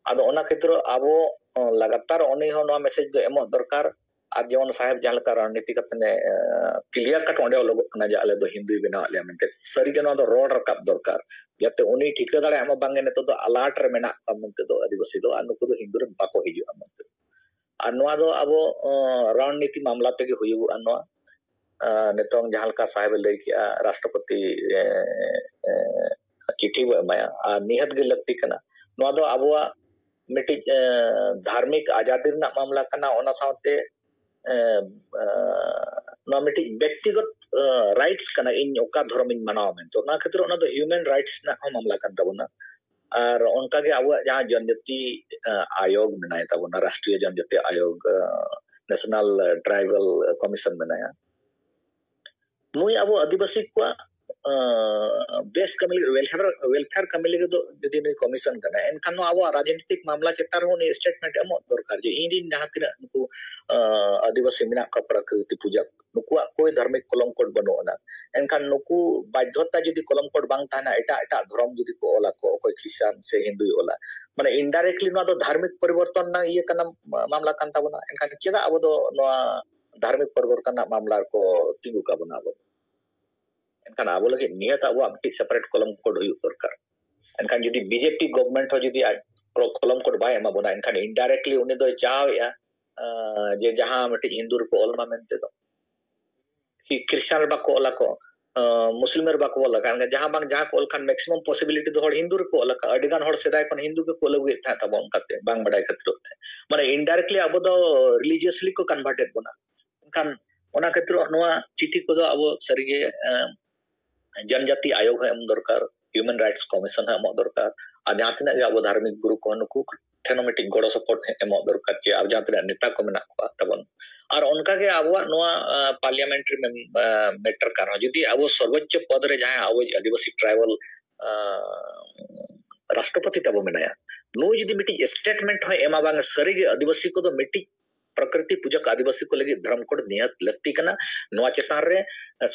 ᱟᱫᱚ ᱚᱱᱟ ᱠᱷᱮᱛᱨᱚ ᱟᱵᱚ, ᱚ, ᱞᱟᱜᱟᱛᱟᱨ ᱩᱱᱤ ᱦᱚᱸ ᱱᱚᱣᱟ ᱢᱮᱥᱮᱡᱽ ᱫᱚ ᱮᱢᱚᱜ ᱫᱚᱨᱠᱟᱨ᱾ ᱟᱨ ᱡᱮᱢᱚᱱ ᱥᱟᱦᱮᱵᱽ ᱡᱟᱦᱟᱸ ᱞᱮᱠᱟ ᱨᱚᱱᱱᱤᱛᱤ ᱠᱟᱛᱮ ᱮ, ᱠᱞᱤᱭᱟᱨ ᱠᱟᱴ ᱚᱸᱰᱮ ᱚᱞᱚᱜᱚᱜ ᱠᱟᱱᱟ ᱡᱮ ᱟᱞᱮ ᱫᱚ ᱦᱤᱱᱫᱩᱭ ᱵᱮᱱᱟᱣᱮᱫ ᱞᱮᱭᱟ ᱢᱮᱱᱛᱮ᱾ ᱥᱟᱹᱨᱤᱜᱮ ᱱᱚᱣᱟ ᱫᱚ ᱨᱚᱲ ᱨᱟᱠᱟᱵ ᱫᱚᱨᱠᱟᱨ, ᱡᱟᱛᱮ ᱩᱱᱤ ᱴᱷᱤᱠᱟᱹ ᱫᱟᱲᱮᱭᱟᱜ ᱢᱟ ᱵᱟᱝᱜᱮ ᱱᱤᱛᱚᱜ ᱫᱚ ᱟᱞᱟᱴ ᱨᱮ ᱢᱮᱱᱟᱜ ᱠᱚᱣᱟ ᱢᱮᱱᱛᱮ ᱫᱚ ᱟᱹᱫᱤᱵᱟᱹᱥᱤ ᱫᱚ, ᱟᱨ ᱱᱩᱠᱩ ᱫᱚ ᱦᱤᱱᱫᱩ ᱨᱮ ᱵᱟᱠᱚ ᱦᱤᱡᱩᱜᱼᱟ ᱢᱮᱱᱛᱮ᱾ ᱟᱨ ᱱᱚᱣᱟ ᱫᱚ ᱟᱵᱚ, ᱚ, ᱨᱚᱱᱱᱤᱛᱤ ᱢᱟᱢᱞᱟ ᱛᱮᱜᱮ ᱦᱩᱭᱩᱜᱚᱜᱼᱟ ᱱᱚᱣᱟ᱾ ᱟ, ᱱᱤᱛᱚᱝ ᱡᱟᱦᱟᱸ ᱞᱮᱠᱟ ᱥᱟᱦᱮᱵᱽ ᱮ ᱞᱟᱹᱭ ᱠᱮᱜᱼᱟ, ᱨᱟᱥᱴᱨᱚᱯᱚᱛᱤ, ᱮ, ᱮ, ᱪᱤᱴᱷᱤ ᱵᱚ ᱮᱢᱟᱭᱟ, ᱟᱨ ᱱᱤᱦᱟᱹᱛ ᱜᱮ ᱞᱟᱹᱠᱛᱤ ᱠᱟᱱᱟ᱾ ᱱᱚᱣᱟ ᱫᱚ ᱟᱵᱚᱣᱟᱜ ᱢᱤᱫᱴᱤᱡ, ᱮ, ᱫᱷᱟᱨᱢᱤᱠ ᱟᱡᱟᱫᱤ ᱨᱮᱱᱟᱜ ᱢᱟᱢᱞᱟ ᱠᱟᱱᱟ, ᱚᱱᱟ ᱥᱟᱶᱛᱮ, ᱮ, ᱮ, ᱱᱚᱣᱟ ᱢᱤᱫᱴᱤᱡ ᱵᱮᱠᱛᱤᱜᱚᱛ, ᱮ, ᱨᱟᱭᱤᱴᱥ ᱠᱟᱱᱟ, ᱤᱧ ᱚᱠᱟ ᱫᱷᱚᱨᱚᱢᱤᱧ ᱢᱟᱱᱟᱣᱟ ᱢᱮᱱᱛᱮ᱾ ᱚᱱᱟ ᱠᱷᱟᱹᱛᱤᱨ ᱚᱱᱟ ᱫᱚ ᱦᱤᱭᱩᱢᱮᱱ ᱨᱟᱭᱤᱴᱥ ᱨᱮᱱᱟᱜ ᱦᱚᱸ ᱢᱟᱢᱞᱟ ᱠᱟᱱ ᱛᱟᱵᱚᱱᱟ᱾ ᱟᱨ ᱚᱱᱠᱟᱜᱮ ᱟᱵᱚᱣᱟᱜ ᱡᱟᱦᱟᱸ ᱡᱚᱱᱡᱟᱹᱛᱤ, ᱮ, ᱟᱭᱳᱜᱽ ᱢᱮᱱᱟᱭ ᱛᱟᱵᱚᱱᱟ, ᱨᱟᱥᱴᱨᱤᱭᱚ ᱡᱚᱱᱡᱟᱹᱛᱤ ᱟᱭᱳᱜᱽ, ᱮ, ᱱᱮᱥᱱᱟᱞ ᱴᱨᱟᱭᱵᱟᱞ ᱠᱚᱢᱤᱥᱚᱱ ᱢᱮᱱᱟᱭᱟ᱾ ᱱᱩᱭ ᱟᱵᱚ ᱟᱹᱫᱤᱵᱟᱹᱥᱤ ᱠᱚᱣᱟᱜ, ᱮ, ᱵᱮᱥ ᱠᱟᱹᱢᱤ ᱞᱟᱹᱜᱤᱫ, ᱣᱮᱞᱯᱷᱮᱭᱟᱨ, ᱣᱮᱞᱯᱷᱮᱭᱟᱨ ᱠᱟᱹᱢᱤ ᱞᱟᱹᱜᱤᱫ ᱫᱚ ᱡᱩᱫᱤ ᱱᱩᱭ ᱠᱚᱢᱤᱥᱚᱱ ᱠᱟᱱᱟᱭ, ᱮᱱᱠᱷᱟᱱ ᱱᱚᱣᱟ ᱟᱵᱚᱣᱟᱜ ᱨᱟᱡᱽᱱᱤᱛᱤᱠ ᱢᱟᱢᱞᱟ ᱪᱮᱛᱟᱱ ᱨᱮᱦᱚᱸ ᱩᱱᱤ ᱥᱴᱮᱴᱢᱮᱱᱴ ᱮᱢᱚᱜ ᱫᱚᱨᱠᱟᱨ ᱡᱮ ᱤᱧ ᱨᱤᱱ ᱡᱟᱦᱟᱸ ᱛᱤᱱᱟᱹᱜ ᱱᱩᱠᱩ, ᱮ, ᱟᱹᱫᱤᱵᱟᱹᱥᱤ ᱢᱮᱱᱟᱜ ᱠᱚᱣᱟ, ᱯᱨᱟᱠᱨᱤᱛᱤ ᱯᱩᱡᱟ, ᱱᱩᱠᱩᱣᱟᱜ ᱠᱳᱭ ᱫᱷᱟᱨᱢᱤᱠ ᱠᱚᱞᱚᱢ ᱠᱳᱰ ᱵᱟᱹᱱᱩᱜ ᱟᱱᱟ᱾ ᱮᱱᱠᱷᱟᱱ ᱱᱩᱠᱩ ᱵᱟᱫᱽᱫᱷᱚᱛᱟ ᱡᱩᱫᱤ ᱠᱚᱞᱚᱢ ᱠᱳᱰ ᱵᱟᱝ ᱛᱟᱦᱮᱱᱟ, ᱮᱴᱟᱜ ᱮᱴᱟᱜ ᱫᱷᱚᱨᱚᱢ ᱡᱩᱫᱤ ᱠᱚ ᱚᱞᱟ ᱠᱚ, ᱚᱠᱚᱭ ᱠᱷᱨᱤᱥᱴᱟᱱ ᱥᱮ ᱦᱤᱱᱫᱩᱭ ᱚᱞᱟ, ᱢᱟᱱᱮ ᱤᱱᱰᱟᱭᱨᱮᱠᱴᱞᱤ ᱱᱚᱣᱟ ᱫᱚ ᱫᱷᱟᱨᱢᱤᱠ ᱯᱚᱨᱤᱵᱚᱨᱛᱚᱱ ᱨᱮᱱᱟᱜ ᱤᱭᱟᱹ ᱠᱟᱱᱟ, ᱢᱟ-, ᱢᱟᱢᱞᱟ ᱠᱟᱱ ᱛᱟᱵᱚᱱᱟ᱾ ᱮᱱᱠᱷᱟᱱ ᱪᱮᱫᱟᱜ ᱟᱵᱚ ᱫᱚ ᱱᱚᱣᱟ ᱫᱷᱟᱨᱢᱤᱠ ᱯᱚᱨᱤᱵᱚᱨᱛᱚᱱ ᱨᱮᱱᱟᱜ ᱢᱟᱢᱞᱟ ᱨᱮᱠᱚ ᱛᱤᱸᱜᱩ ᱠᱟᱵᱚᱱᱟ ᱟᱵᱚ? ᱮᱱᱠᱷᱟᱱ ᱟᱵᱚ ᱞᱟᱹᱜᱤᱫ ᱱᱤᱦᱟᱹᱛ ᱟᱵᱚᱣᱟᱜ ᱢᱤᱫᱴᱤᱡ ᱥᱮᱯᱟᱨᱮᱴ ᱠᱚᱞᱚᱢ ᱠᱳᱰ ᱦᱩᱭᱩᱜ ᱫᱚᱨᱠᱟᱨ᱾ ᱮᱱᱠᱷᱟᱱ ᱡᱩᱫᱤ ᱵᱤᱡᱮᱯᱤ ᱜᱚᱵᱷᱢᱮᱱᱴ ᱦᱚᱸ ᱡᱩᱫᱤ ᱟᱡ ᱠᱚ-, ᱠᱚᱞᱚᱢ ᱠᱳᱰ ᱵᱟᱭ ᱮᱢᱟ ᱵᱚᱱᱟ, ᱮᱱᱠᱷᱟᱱ ᱤᱱᱰᱟᱭᱨᱮᱠᱴᱞᱤ ᱩᱱᱤ ᱫᱚᱭ ᱪᱟᱣᱮᱜᱼᱟ, ᱟᱸ, ᱡᱮ ᱡᱟᱦᱟᱸ ᱢᱤᱫᱴᱤᱡ ᱦᱤᱱᱫᱩ ᱨᱮᱠᱚ ᱚᱞ ᱢᱟ ᱢᱮᱱᱛᱮ ᱫᱚ, ᱠᱤ ᱠᱷᱨᱤᱥᱴᱟᱱ ᱨᱮ ᱵᱟᱠᱚ ᱚᱞ ᱟᱠᱚ, ᱟᱸ, ᱢᱩᱥᱞᱤᱢ ᱨᱮ ᱵᱟᱠᱚ ᱚᱞ ᱟᱠᱟᱫ, ᱡᱟᱦᱟᱸ ᱵᱟᱝ ᱡᱟᱦᱟᱸ ᱠᱚ ᱚᱞ ᱠᱷᱟᱱ ᱢᱮᱠᱥᱤᱢᱟᱢ ᱯᱚᱥᱤᱵᱤᱞᱤᱴᱤ ᱫᱚ ᱦᱚᱲ ᱦᱤᱱᱫᱩ ᱨᱮᱠᱚ ᱚᱞ ᱟᱠᱟᱫ᱾ ᱟᱹᱰᱤ ᱜᱟᱱ ᱦᱚᱲ ᱥᱮᱫᱟᱭ ᱠᱷᱚᱱ ᱦᱤᱱᱫᱩ ᱜᱮᱠᱚ ᱚᱞ ᱟᱹᱜᱩᱭᱮᱫ ᱛᱟᱦᱮᱸᱫ ᱛᱟᱵᱚᱱ ᱚᱱᱠᱟᱛᱮ, ᱵᱟᱝ ᱵᱟᱰᱟᱭ ᱠᱷᱟᱹᱛᱤᱨ ᱛᱮ᱾ ᱢᱟᱱᱮ ᱤᱱᱰᱟᱭᱨᱮᱠᱴᱞᱤ ᱟᱵᱚ ᱫᱚ ᱨᱤᱞᱤᱡᱤᱭᱟᱥᱞᱤ ᱠᱚ ᱠᱚᱱᱵᱷᱟᱨᱴᱮᱰ ᱵᱚᱱᱟ᱾ ᱮᱱᱠᱷᱟᱱ ᱚᱱᱟ ᱠᱷᱟᱹᱛᱤᱨ ᱱᱚᱣᱟ ᱪᱤᱴᱷᱤ ᱠᱚᱫᱚ ᱟᱵᱚ ᱥᱟᱹᱨᱤᱜᱮ, ᱮᱸ, ᱡᱚᱱᱡᱟᱛᱤ ᱟᱭᱳᱜᱽ ᱦᱚᱸ ᱮᱢ ᱫᱚᱨᱠᱟᱨ, ᱦᱤᱭᱩᱢᱮᱱ ᱨᱟᱭᱤᱴᱥ ᱠᱚᱢᱤᱥᱚᱱ ᱦᱚᱸ ᱮᱢᱚᱜ ᱫᱚᱨᱠᱟᱨ, ᱟᱨ ᱡᱟᱦᱟᱸ ᱛᱤᱱᱟᱹᱜ ᱜᱮ ᱟᱵᱚ ᱫᱷᱟᱨᱢᱤᱠ ᱜᱩᱨᱩ ᱠᱚᱦᱚᱸ ᱱᱩᱠᱩ ᱴᱷᱮᱱ ᱦᱚᱸ ᱢᱤᱫᱴᱤᱡ ᱜᱚᱲᱚ ᱥᱚᱯᱚᱦᱚᱫ ᱮᱢᱚᱜ ᱫᱚᱨᱠᱟᱨ, ᱡᱮ ᱟᱵᱚ ᱡᱟᱦᱟᱸ ᱛᱤᱱᱟᱹᱜ ᱱᱮᱛᱟ ᱠᱚ ᱢᱮᱱᱟᱜ ᱠᱚᱣᱟ ᱛᱟᱵᱚᱱ᱾ ᱟᱨ ᱚᱱᱠᱟᱜᱮ ᱟᱵᱚᱣᱟᱜ ᱱᱚᱣᱟ, ᱟ, ᱯᱟᱨᱞᱤᱭᱟᱢᱮᱱᱴᱟᱨᱤ ᱢᱮᱢ-, ᱟ, ᱢᱮᱴᱟᱨ ᱠᱟᱱ ᱨᱮᱦᱚᱸ, ᱡᱩᱫᱤ ᱟᱵᱚ ᱥᱚᱨᱵᱚᱪᱪᱚ ᱯᱚᱫᱽ ᱨᱮ ᱡᱟᱦᱟᱸᱭ ᱟᱵᱚ ᱟᱹᱫᱤᱵᱟᱹᱥᱤ ᱴᱨᱟᱭᱵᱟᱞ, ᱟ, ᱨᱟᱥᱴᱨᱚᱯᱚᱛᱤ ᱛᱟᱵᱚ ᱢᱮᱱᱟᱭᱟ, ᱱᱩᱭ ᱡᱩᱫᱤ ᱢᱤᱫᱴᱤᱡ ᱥᱴᱮᱴᱢᱮᱱᱴ ᱦᱚᱸᱭ ᱮᱢᱟ, ᱵᱟᱝ ᱥᱟᱹᱨᱤᱜᱮ ᱟᱹᱫᱤᱵᱟᱹᱥᱤ ᱠᱚᱫᱚ ᱢᱤᱫᱴᱤᱡ ᱯᱨᱚᱠᱨᱤᱛᱤ ᱯᱩᱡᱚᱠ ᱟᱹᱫᱤᱵᱟᱹᱥᱤ ᱠᱚ ᱞᱟᱹᱜᱤᱫ ᱫᱷᱚᱨᱚᱢ ᱠᱳᱰ ᱱᱤᱦᱟᱹᱛ ᱞᱟᱹᱠᱛᱤ ᱠᱟᱱᱟ᱾ ᱱᱚᱣᱟ ᱪᱮᱛᱟᱱ ᱨᱮ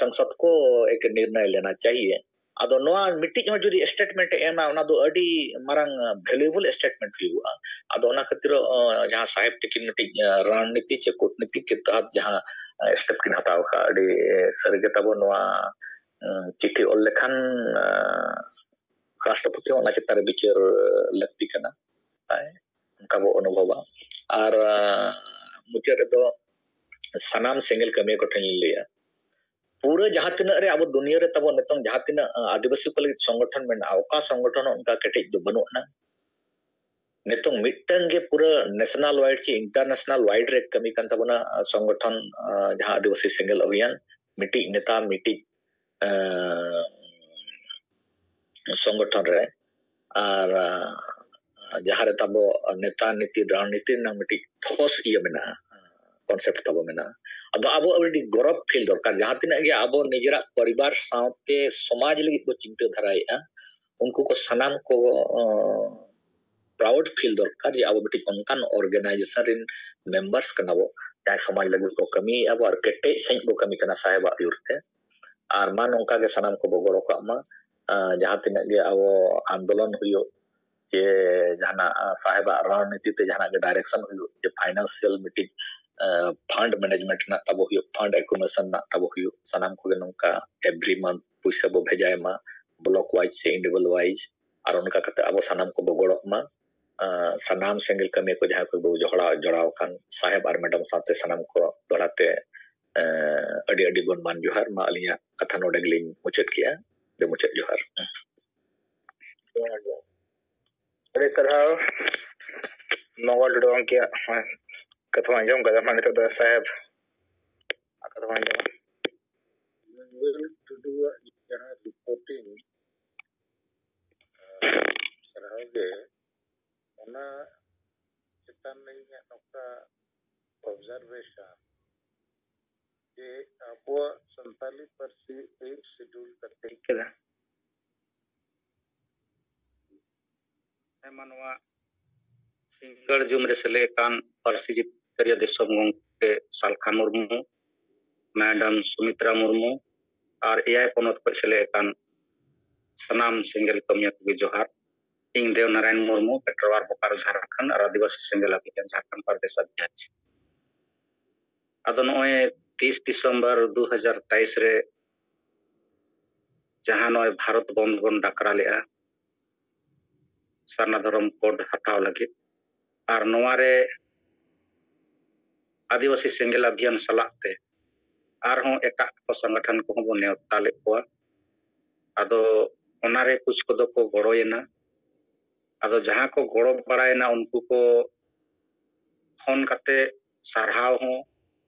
ᱥᱚᱝᱥᱚᱫ ᱠᱚ ᱮᱠ ᱱᱤᱨᱱᱚᱭ ᱞᱮᱱᱟ ᱪᱟᱦᱤᱭᱮ᱾ ᱟᱫᱚ ᱱᱚᱣᱟ ᱢᱤᱫᱴᱤᱡ ᱦᱚᱸ ᱡᱩᱫᱤ ᱥᱴᱮᱴᱢᱮᱱᱴ ᱮ ᱮᱢᱟ, ᱚᱱᱟ ᱫᱚ ᱟᱹᱰᱤ ᱢᱟᱨᱟᱝ ᱵᱷᱮᱞᱩᱭᱮᱵᱚᱞ ᱥᱴᱮᱴᱢᱮᱱᱴ ᱦᱩᱭᱩᱜᱼᱟ᱾ ᱟᱫᱚ ᱚᱱᱟ ᱠᱷᱟᱹᱛᱤᱨ ᱨᱚ-, ᱚ, ᱡᱟᱦᱟᱸ ᱥᱟᱦᱮᱵᱽ ᱛᱤᱠᱤᱱ ᱢᱤᱫᱴᱤᱡ, ᱟ, ᱨᱚᱬᱱᱤᱛᱤ ᱪᱮ ᱠᱩᱴᱱᱤᱛᱤ ᱠᱮ ᱛᱟᱦᱟᱛ ᱡᱟᱦᱟᱸ, ᱟ, ᱥᱴᱮᱯ ᱠᱤᱱ ᱦᱟᱛᱟᱣ ᱟᱠᱟᱫ, ᱟᱹᱰᱤ ᱥᱟᱹᱨᱤ ᱜᱮ ᱛᱟᱵᱚ ᱱᱚᱣᱟ, ᱟ, ᱪᱤᱴᱷᱤ ᱚᱞ ᱞᱮᱠᱷᱟᱱ, ᱟ, ᱨᱟᱥᱴᱨᱚᱯᱚᱛᱤ ᱦᱚᱸ ᱚᱱᱟ ᱪᱮᱛᱟᱱ ᱨᱮ ᱵᱤᱪᱟᱹᱨ ᱞᱟᱹᱠᱛᱤ ᱠᱟᱱᱟ᱾ ᱛᱟᱭ ᱚᱱᱠᱟ ᱵᱚ ᱚᱱᱩᱵᱷᱚᱵᱟ᱾ ᱟᱨ, ᱟ, ᱢᱩᱪᱟᱹᱫ ᱨᱮᱫᱚ ᱥᱟᱱᱟᱢ ᱥᱮᱸᱜᱮᱞ ᱠᱟᱹᱢᱤᱭᱟᱹ ᱠᱚᱴᱷᱮᱱ ᱞᱤᱧ ᱞᱟᱹᱭᱟ, ᱯᱩᱨᱟᱹ ᱡᱟᱦᱟᱸ ᱛᱤᱱᱟᱹᱜ ᱨᱮ ᱟᱵᱚ ᱫᱩᱱᱤᱭᱟᱹ ᱨᱮ ᱛᱟᱵᱚ ᱱᱤᱛᱚᱝ ᱡᱟᱦᱟᱸ ᱛᱤᱱᱟᱹᱜ, ᱟ, ᱟᱹᱫᱤᱵᱟᱹᱥᱤ ᱠᱚ ᱞᱟᱹᱜᱤᱫ ᱥᱚᱝᱜᱚᱴᱷᱚᱱ ᱢᱮᱱᱟᱜᱼᱟ, ᱚᱠᱟ ᱥᱚᱝᱜᱚᱴᱷᱚᱱ ᱦᱚᱸ ᱚᱱᱠᱟ ᱠᱮᱴᱮᱡ ᱫᱚ ᱵᱟᱹᱱᱩᱜ ᱟᱱᱟ᱾ ᱱᱤᱛᱚᱝ ᱢᱤᱫᱴᱟᱝ ᱜᱮ ᱯᱩᱨᱟᱹ ᱱᱮᱥᱱᱟᱞ ᱣᱟᱭᱤᱰ ᱪᱮ ᱤᱱᱴᱟᱨᱱᱮᱥᱱᱟᱞ ᱣᱟᱭᱤᱰ ᱨᱮ ᱠᱟᱹᱢᱤ ᱠᱟᱱ ᱛᱟᱵᱚᱱᱟ, ᱟ, ᱥᱚᱝᱜᱚᱴᱷᱚᱱ, ᱟ, ᱡᱟᱦᱟᱸ ᱟᱹᱫᱤᱵᱟᱹᱥᱤ ᱥᱮᱸᱜᱮᱞ ᱚᱵᱷᱤᱭᱟᱱ, ᱢᱤᱫᱴᱤᱡ ᱱᱮᱛᱟ, ᱢᱤᱫᱴᱤᱡ, ᱟ, ᱥᱚᱝᱜᱚᱴᱷᱚᱱ ᱨᱮ᱾ ᱟᱨ, ᱟ, ᱡᱟᱦᱟᱸ ᱨᱮ ᱛᱟᱵᱚ ᱱᱮᱛᱟ ᱱᱤᱛᱤ ᱨᱟᱡᱽᱱᱤᱛᱤ ᱨᱮᱱᱟᱜ ᱢᱤᱫᱴᱤᱡ ᱴᱷᱚᱥ ᱤᱭᱟᱹ ᱢᱮᱱᱟᱜᱼᱟ, ᱠᱚᱱᱥᱮᱯᱴ ᱛᱟᱵᱚ ᱢᱮᱱᱟᱜᱼᱟ᱾ ᱟᱫᱚ ᱟᱵᱚ ᱟᱹᱰᱤ ᱜᱚᱨᱚᱵᱽ ᱯᱷᱤᱞ ᱫᱚᱨᱠᱟᱨ, ᱡᱟᱦᱟᱸ ᱛᱤᱱᱟᱹᱜ ᱜᱮ ᱟᱵᱚ ᱱᱤᱡᱮᱨᱟᱜ ᱯᱚᱨᱤᱵᱟᱨ ᱥᱟᱶᱛᱮ ᱥᱚᱢᱟᱡᱽ ᱞᱟᱹᱜᱤᱫ ᱵᱚ ᱪᱤᱱᱛᱟᱹ ᱫᱷᱟᱨᱟᱭᱮᱫᱼᱟ, ᱩᱱᱠᱩ ᱠᱚ ᱥᱟᱱᱟᱢ ᱠᱚ, ᱚ, ᱯᱨᱟᱩᱰ ᱯᱷᱤᱞ ᱫᱚᱨᱠᱟᱨ ᱡᱮ ᱟᱵᱚ ᱢᱤᱫᱴᱤᱡ ᱚᱱᱠᱟᱱ ᱚᱨᱜᱟᱱᱟᱭᱡᱮᱥᱚᱱ ᱨᱮᱱ ᱢᱮᱢᱵᱟᱨᱥ ᱠᱟᱱᱟ ᱵᱚ, ᱡᱟᱦᱟᱸᱭ ᱥᱚᱢᱟᱡᱽ ᱞᱟᱹᱜᱤᱫ ᱵᱚ ᱠᱟᱹᱢᱤᱭᱮᱫᱼᱟ ᱵᱚ ᱟᱨ ᱠᱮᱴᱮᱡ ᱥᱟᱺᱦᱤᱡ ᱵᱚ ᱠᱟᱹᱢᱤ ᱠᱟᱱᱟ ᱥᱟᱦᱮᱵᱟᱜ ᱟᱹᱭᱩᱨ ᱛᱮ᱾ ᱟᱨ ᱢᱟ ᱱᱚᱝᱠᱟ ᱜᱮ ᱥᱟᱱᱟᱢ ᱠᱚᱵᱚ ᱜᱚᱲᱚ ᱠᱟᱜ ᱢᱟ᱾ ᱟ, ᱡᱟᱦᱟᱸ ᱛᱤᱱᱟᱹᱜ ᱜᱮ ᱟᱵᱚ ᱟᱱᱫᱳᱞᱚᱱ ᱦᱩᱭᱩᱜ, ᱪᱮ ᱡᱟᱦᱟᱱᱟᱜ, ᱟ, ᱥᱟᱦᱮᱵᱟᱜ ᱨᱚᱬᱱᱤᱛᱤ ᱛᱮ ᱡᱟᱦᱟᱱᱟᱜ ᱜᱮ ᱰᱟᱭᱨᱮᱠᱥᱚᱱ ᱦᱩᱭᱩᱜ, ᱪᱮ ᱯᱷᱟᱭᱱᱟᱱᱥᱤᱭᱟᱞ ᱢᱤᱫᱴᱤᱡ, ᱟ, ᱯᱷᱟᱱᱰ ᱢᱮᱱᱮᱡᱢᱮᱱᱴ ᱨᱮᱱᱟᱜ ᱛᱟᱵᱚ ᱦᱩᱭᱩᱜ, ᱯᱷᱟᱱᱰ ᱮᱠᱩᱢᱩᱞᱮᱥᱚᱱ ᱨᱮᱱᱟᱜ ᱛᱟᱵᱚ ᱦᱩᱭᱩᱜ, ᱥᱟᱱᱟᱢ ᱠᱚᱜᱮ ᱱᱚᱝᱠᱟ ᱮᱵᱷᱨᱤ ᱢᱟᱱᱛᱷ ᱯᱩᱭᱥᱟᱹ ᱵᱚ ᱵᱷᱮᱡᱟᱭ ᱢᱟ, ᱵᱞᱚᱠ ᱣᱟᱭᱤᱡ ᱥᱮ ᱤᱱᱰᱤᱵᱷᱤᱡᱩᱣᱟᱞ ᱣᱟᱭᱤᱡ᱾ ᱟᱨ ᱚᱱᱠᱟ ᱠᱟᱛᱮ ᱟᱵᱚ ᱥᱟᱱᱟᱢ ᱠᱚᱵᱚ ᱜᱚᱲᱚᱜ ᱢᱟ᱾ ᱟ, ᱥᱟᱱᱟᱢ ᱥᱮᱸᱜᱮᱞ ᱠᱟᱹᱢᱤᱭᱟᱹ ᱠᱚ ᱡᱟᱦᱟᱸ ᱠᱚ ᱵᱚ ᱡᱚᱲᱟᱣ, ᱡᱚᱲᱟᱣ ᱟᱠᱟᱱ ᱥᱟᱦᱮᱵ ᱟᱨ ᱢᱮᱰᱟᱢ ᱥᱟᱶᱛᱮ ᱥᱟᱱᱟᱢ ᱠᱚ ᱫᱚᱦᱲᱟ ᱛᱮ, ᱮ, ᱟᱹᱰᱤ ᱟᱹᱰᱤ ᱜᱩᱱᱢᱟᱱ ᱡᱚᱦᱟᱨ᱾ ᱢᱟ ᱟᱹᱞᱤᱧᱟᱜ ᱠᱟᱛᱷᱟ ᱱᱚᱰᱮ ᱜᱮᱞᱤᱧ ᱢᱩᱪᱟᱹᱫ ᱠᱮᱜᱼᱟ᱾ ᱟᱹᱰᱤ ᱢᱩᱪᱟᱹᱫ ᱡᱚᱦᱟᱨ᱾ ᱡᱚᱦᱟᱨ, ᱡᱚᱦᱟᱨ᱾ ᱟᱹᱰᱤ ᱥᱟᱨᱦᱟᱣ ᱢᱚᱝᱜᱚᱞ ᱴᱩᱰᱩ ᱜᱚᱢᱠᱮᱭᱟᱜ ᱠᱟᱛᱷᱟ ᱵᱚᱱ ᱟᱸᱡᱚᱢ ᱠᱟᱫᱟ᱾ ᱢᱟ ᱱᱤᱛᱚᱜ ᱫᱚ ᱥᱟᱦᱮᱵ ᱟᱜ ᱠᱟᱛᱷᱟ ᱵᱚᱱ ᱟᱸᱡᱚᱢᱟ᱾ ᱢᱚᱝᱜᱚᱞ ᱴᱩᱰᱩᱣᱟᱜ ᱡᱟᱦᱟᱸ ᱨᱤᱯᱳᱨᱴᱤᱝ, ᱥᱟᱨᱦᱟᱣ ᱜᱮ, ᱚᱱᱟ ᱪᱮᱛᱟᱱ ᱨᱮ ᱤᱧᱟᱹᱜ ᱱᱚᱝᱠᱟ ᱚᱵᱡᱟᱨᱵᱷᱮᱥᱚᱱ ᱡᱮ ᱟᱵᱚᱣᱟᱜ ᱥᱟᱱᱛᱟᱞᱤ ᱯᱟᱹᱨᱥᱤ ᱮᱭᱤᱴ ᱥᱤᱰᱩᱞ ᱠᱟᱛᱮ ᱠᱮᱫᱟ᱾ ᱦᱮᱸ, ᱢᱟ ᱱᱚᱣᱟ ᱥᱤᱸᱜᱟᱹᱲ ᱡᱩᱢ ᱨᱮ ᱥᱮᱞᱮᱫ ᱟᱠᱟᱱ ᱯᱟᱹᱨᱥᱤ ᱡᱤᱛ-, ᱡᱤᱛᱠᱟᱹᱨᱤᱭᱟᱹ ᱫᱤᱥᱚᱢ ᱜᱚᱢᱠᱮ ᱥᱟᱞᱠᱷᱟ ᱢᱩᱨᱢᱩ, ᱢᱮᱰᱟᱢ ᱥᱩᱢᱤᱛᱨᱟ ᱢᱩᱨᱢᱩ ᱟᱨ ᱮᱭᱟᱭ ᱯᱚᱱᱚᱛ ᱠᱷᱚᱱ ᱥᱮᱞᱮᱫ ᱟᱠᱟᱱ ᱥᱟᱱᱟᱢ ᱥᱮᱸᱜᱮᱞ ᱠᱟᱹᱢᱤᱭᱟᱹ ᱠᱚᱜᱮ ᱡᱚᱦᱟᱨ᱾ ᱤᱧ ᱫᱮᱣ ᱱᱟᱨᱟᱭᱚᱱ ᱢᱩᱨᱢᱩ, ᱯᱮᱴᱨᱳᱣᱟᱨ ᱵᱳᱠᱟᱨᱳ ᱡᱷᱟᱲᱠᱷᱚᱸᱰ ᱟᱨ ᱟᱹᱫᱤᱵᱟᱹᱥᱤ ᱥᱮᱸᱜᱮᱞ ᱟᱵᱷᱤᱭᱟᱱ ᱡᱷᱟᱲᱠᱷᱚᱸᱰ ᱯᱨᱚᱫᱮᱥ ᱚᱫᱷᱭᱚᱠᱥ᱾ ᱟᱫᱚ ᱱᱚᱜᱼᱚᱭ ᱛᱤᱥ ᱰᱤᱥᱮᱢᱵᱚᱨ ᱫᱩ ᱦᱟᱡᱟᱨ ᱛᱮᱭᱤᱥ ᱨᱮ ᱡᱟᱦᱟᱸ ᱱᱚᱜᱼᱚᱭ ᱵᱷᱟᱨᱚᱛ ᱵᱚᱱᱫ ᱵᱚᱱ ᱰᱟᱠᱨᱟ ᱞᱮᱜᱼᱟ ᱥᱟᱨᱱᱟ ᱫᱷᱚᱨᱚᱢ ᱠᱳᱰ ᱦᱟᱛᱟᱣ ᱞᱟᱹᱜᱤᱫ, ᱟᱨ ᱱᱚᱣᱟ ᱨᱮ ᱟᱹᱫᱤᱵᱟᱹᱥᱤ ᱥᱮᱸᱜᱮᱞ ᱟᱵᱷᱤᱭᱟᱱ ᱥᱟᱞᱟᱜ ᱛᱮ ᱟᱨᱦᱚᱸ ᱮᱴᱟᱜ ᱠᱚ ᱥᱚᱝᱜᱚᱴᱷᱚᱱ ᱠᱚᱦᱚᱸ ᱵᱚᱱ ᱱᱮᱣᱛᱟ ᱞᱮᱫ ᱠᱚᱣᱟ᱾ ᱟᱫᱚ ᱚᱱᱟᱨᱮ ᱠᱩᱪ ᱠᱚᱫᱚ ᱠᱚ ᱜᱚᱲᱚᱭᱮᱱᱟ᱾ ᱟᱫᱚ ᱡᱟᱦᱟᱸ ᱠᱚ ᱜᱚᱲᱚ ᱵᱟᱲᱟᱭᱮᱱᱟ ᱩᱱᱠᱩ ᱠᱚ ᱯᱷᱳᱱ ᱠᱟᱛᱮ ᱥᱟᱨᱦᱟᱣ ᱦᱚᱸ,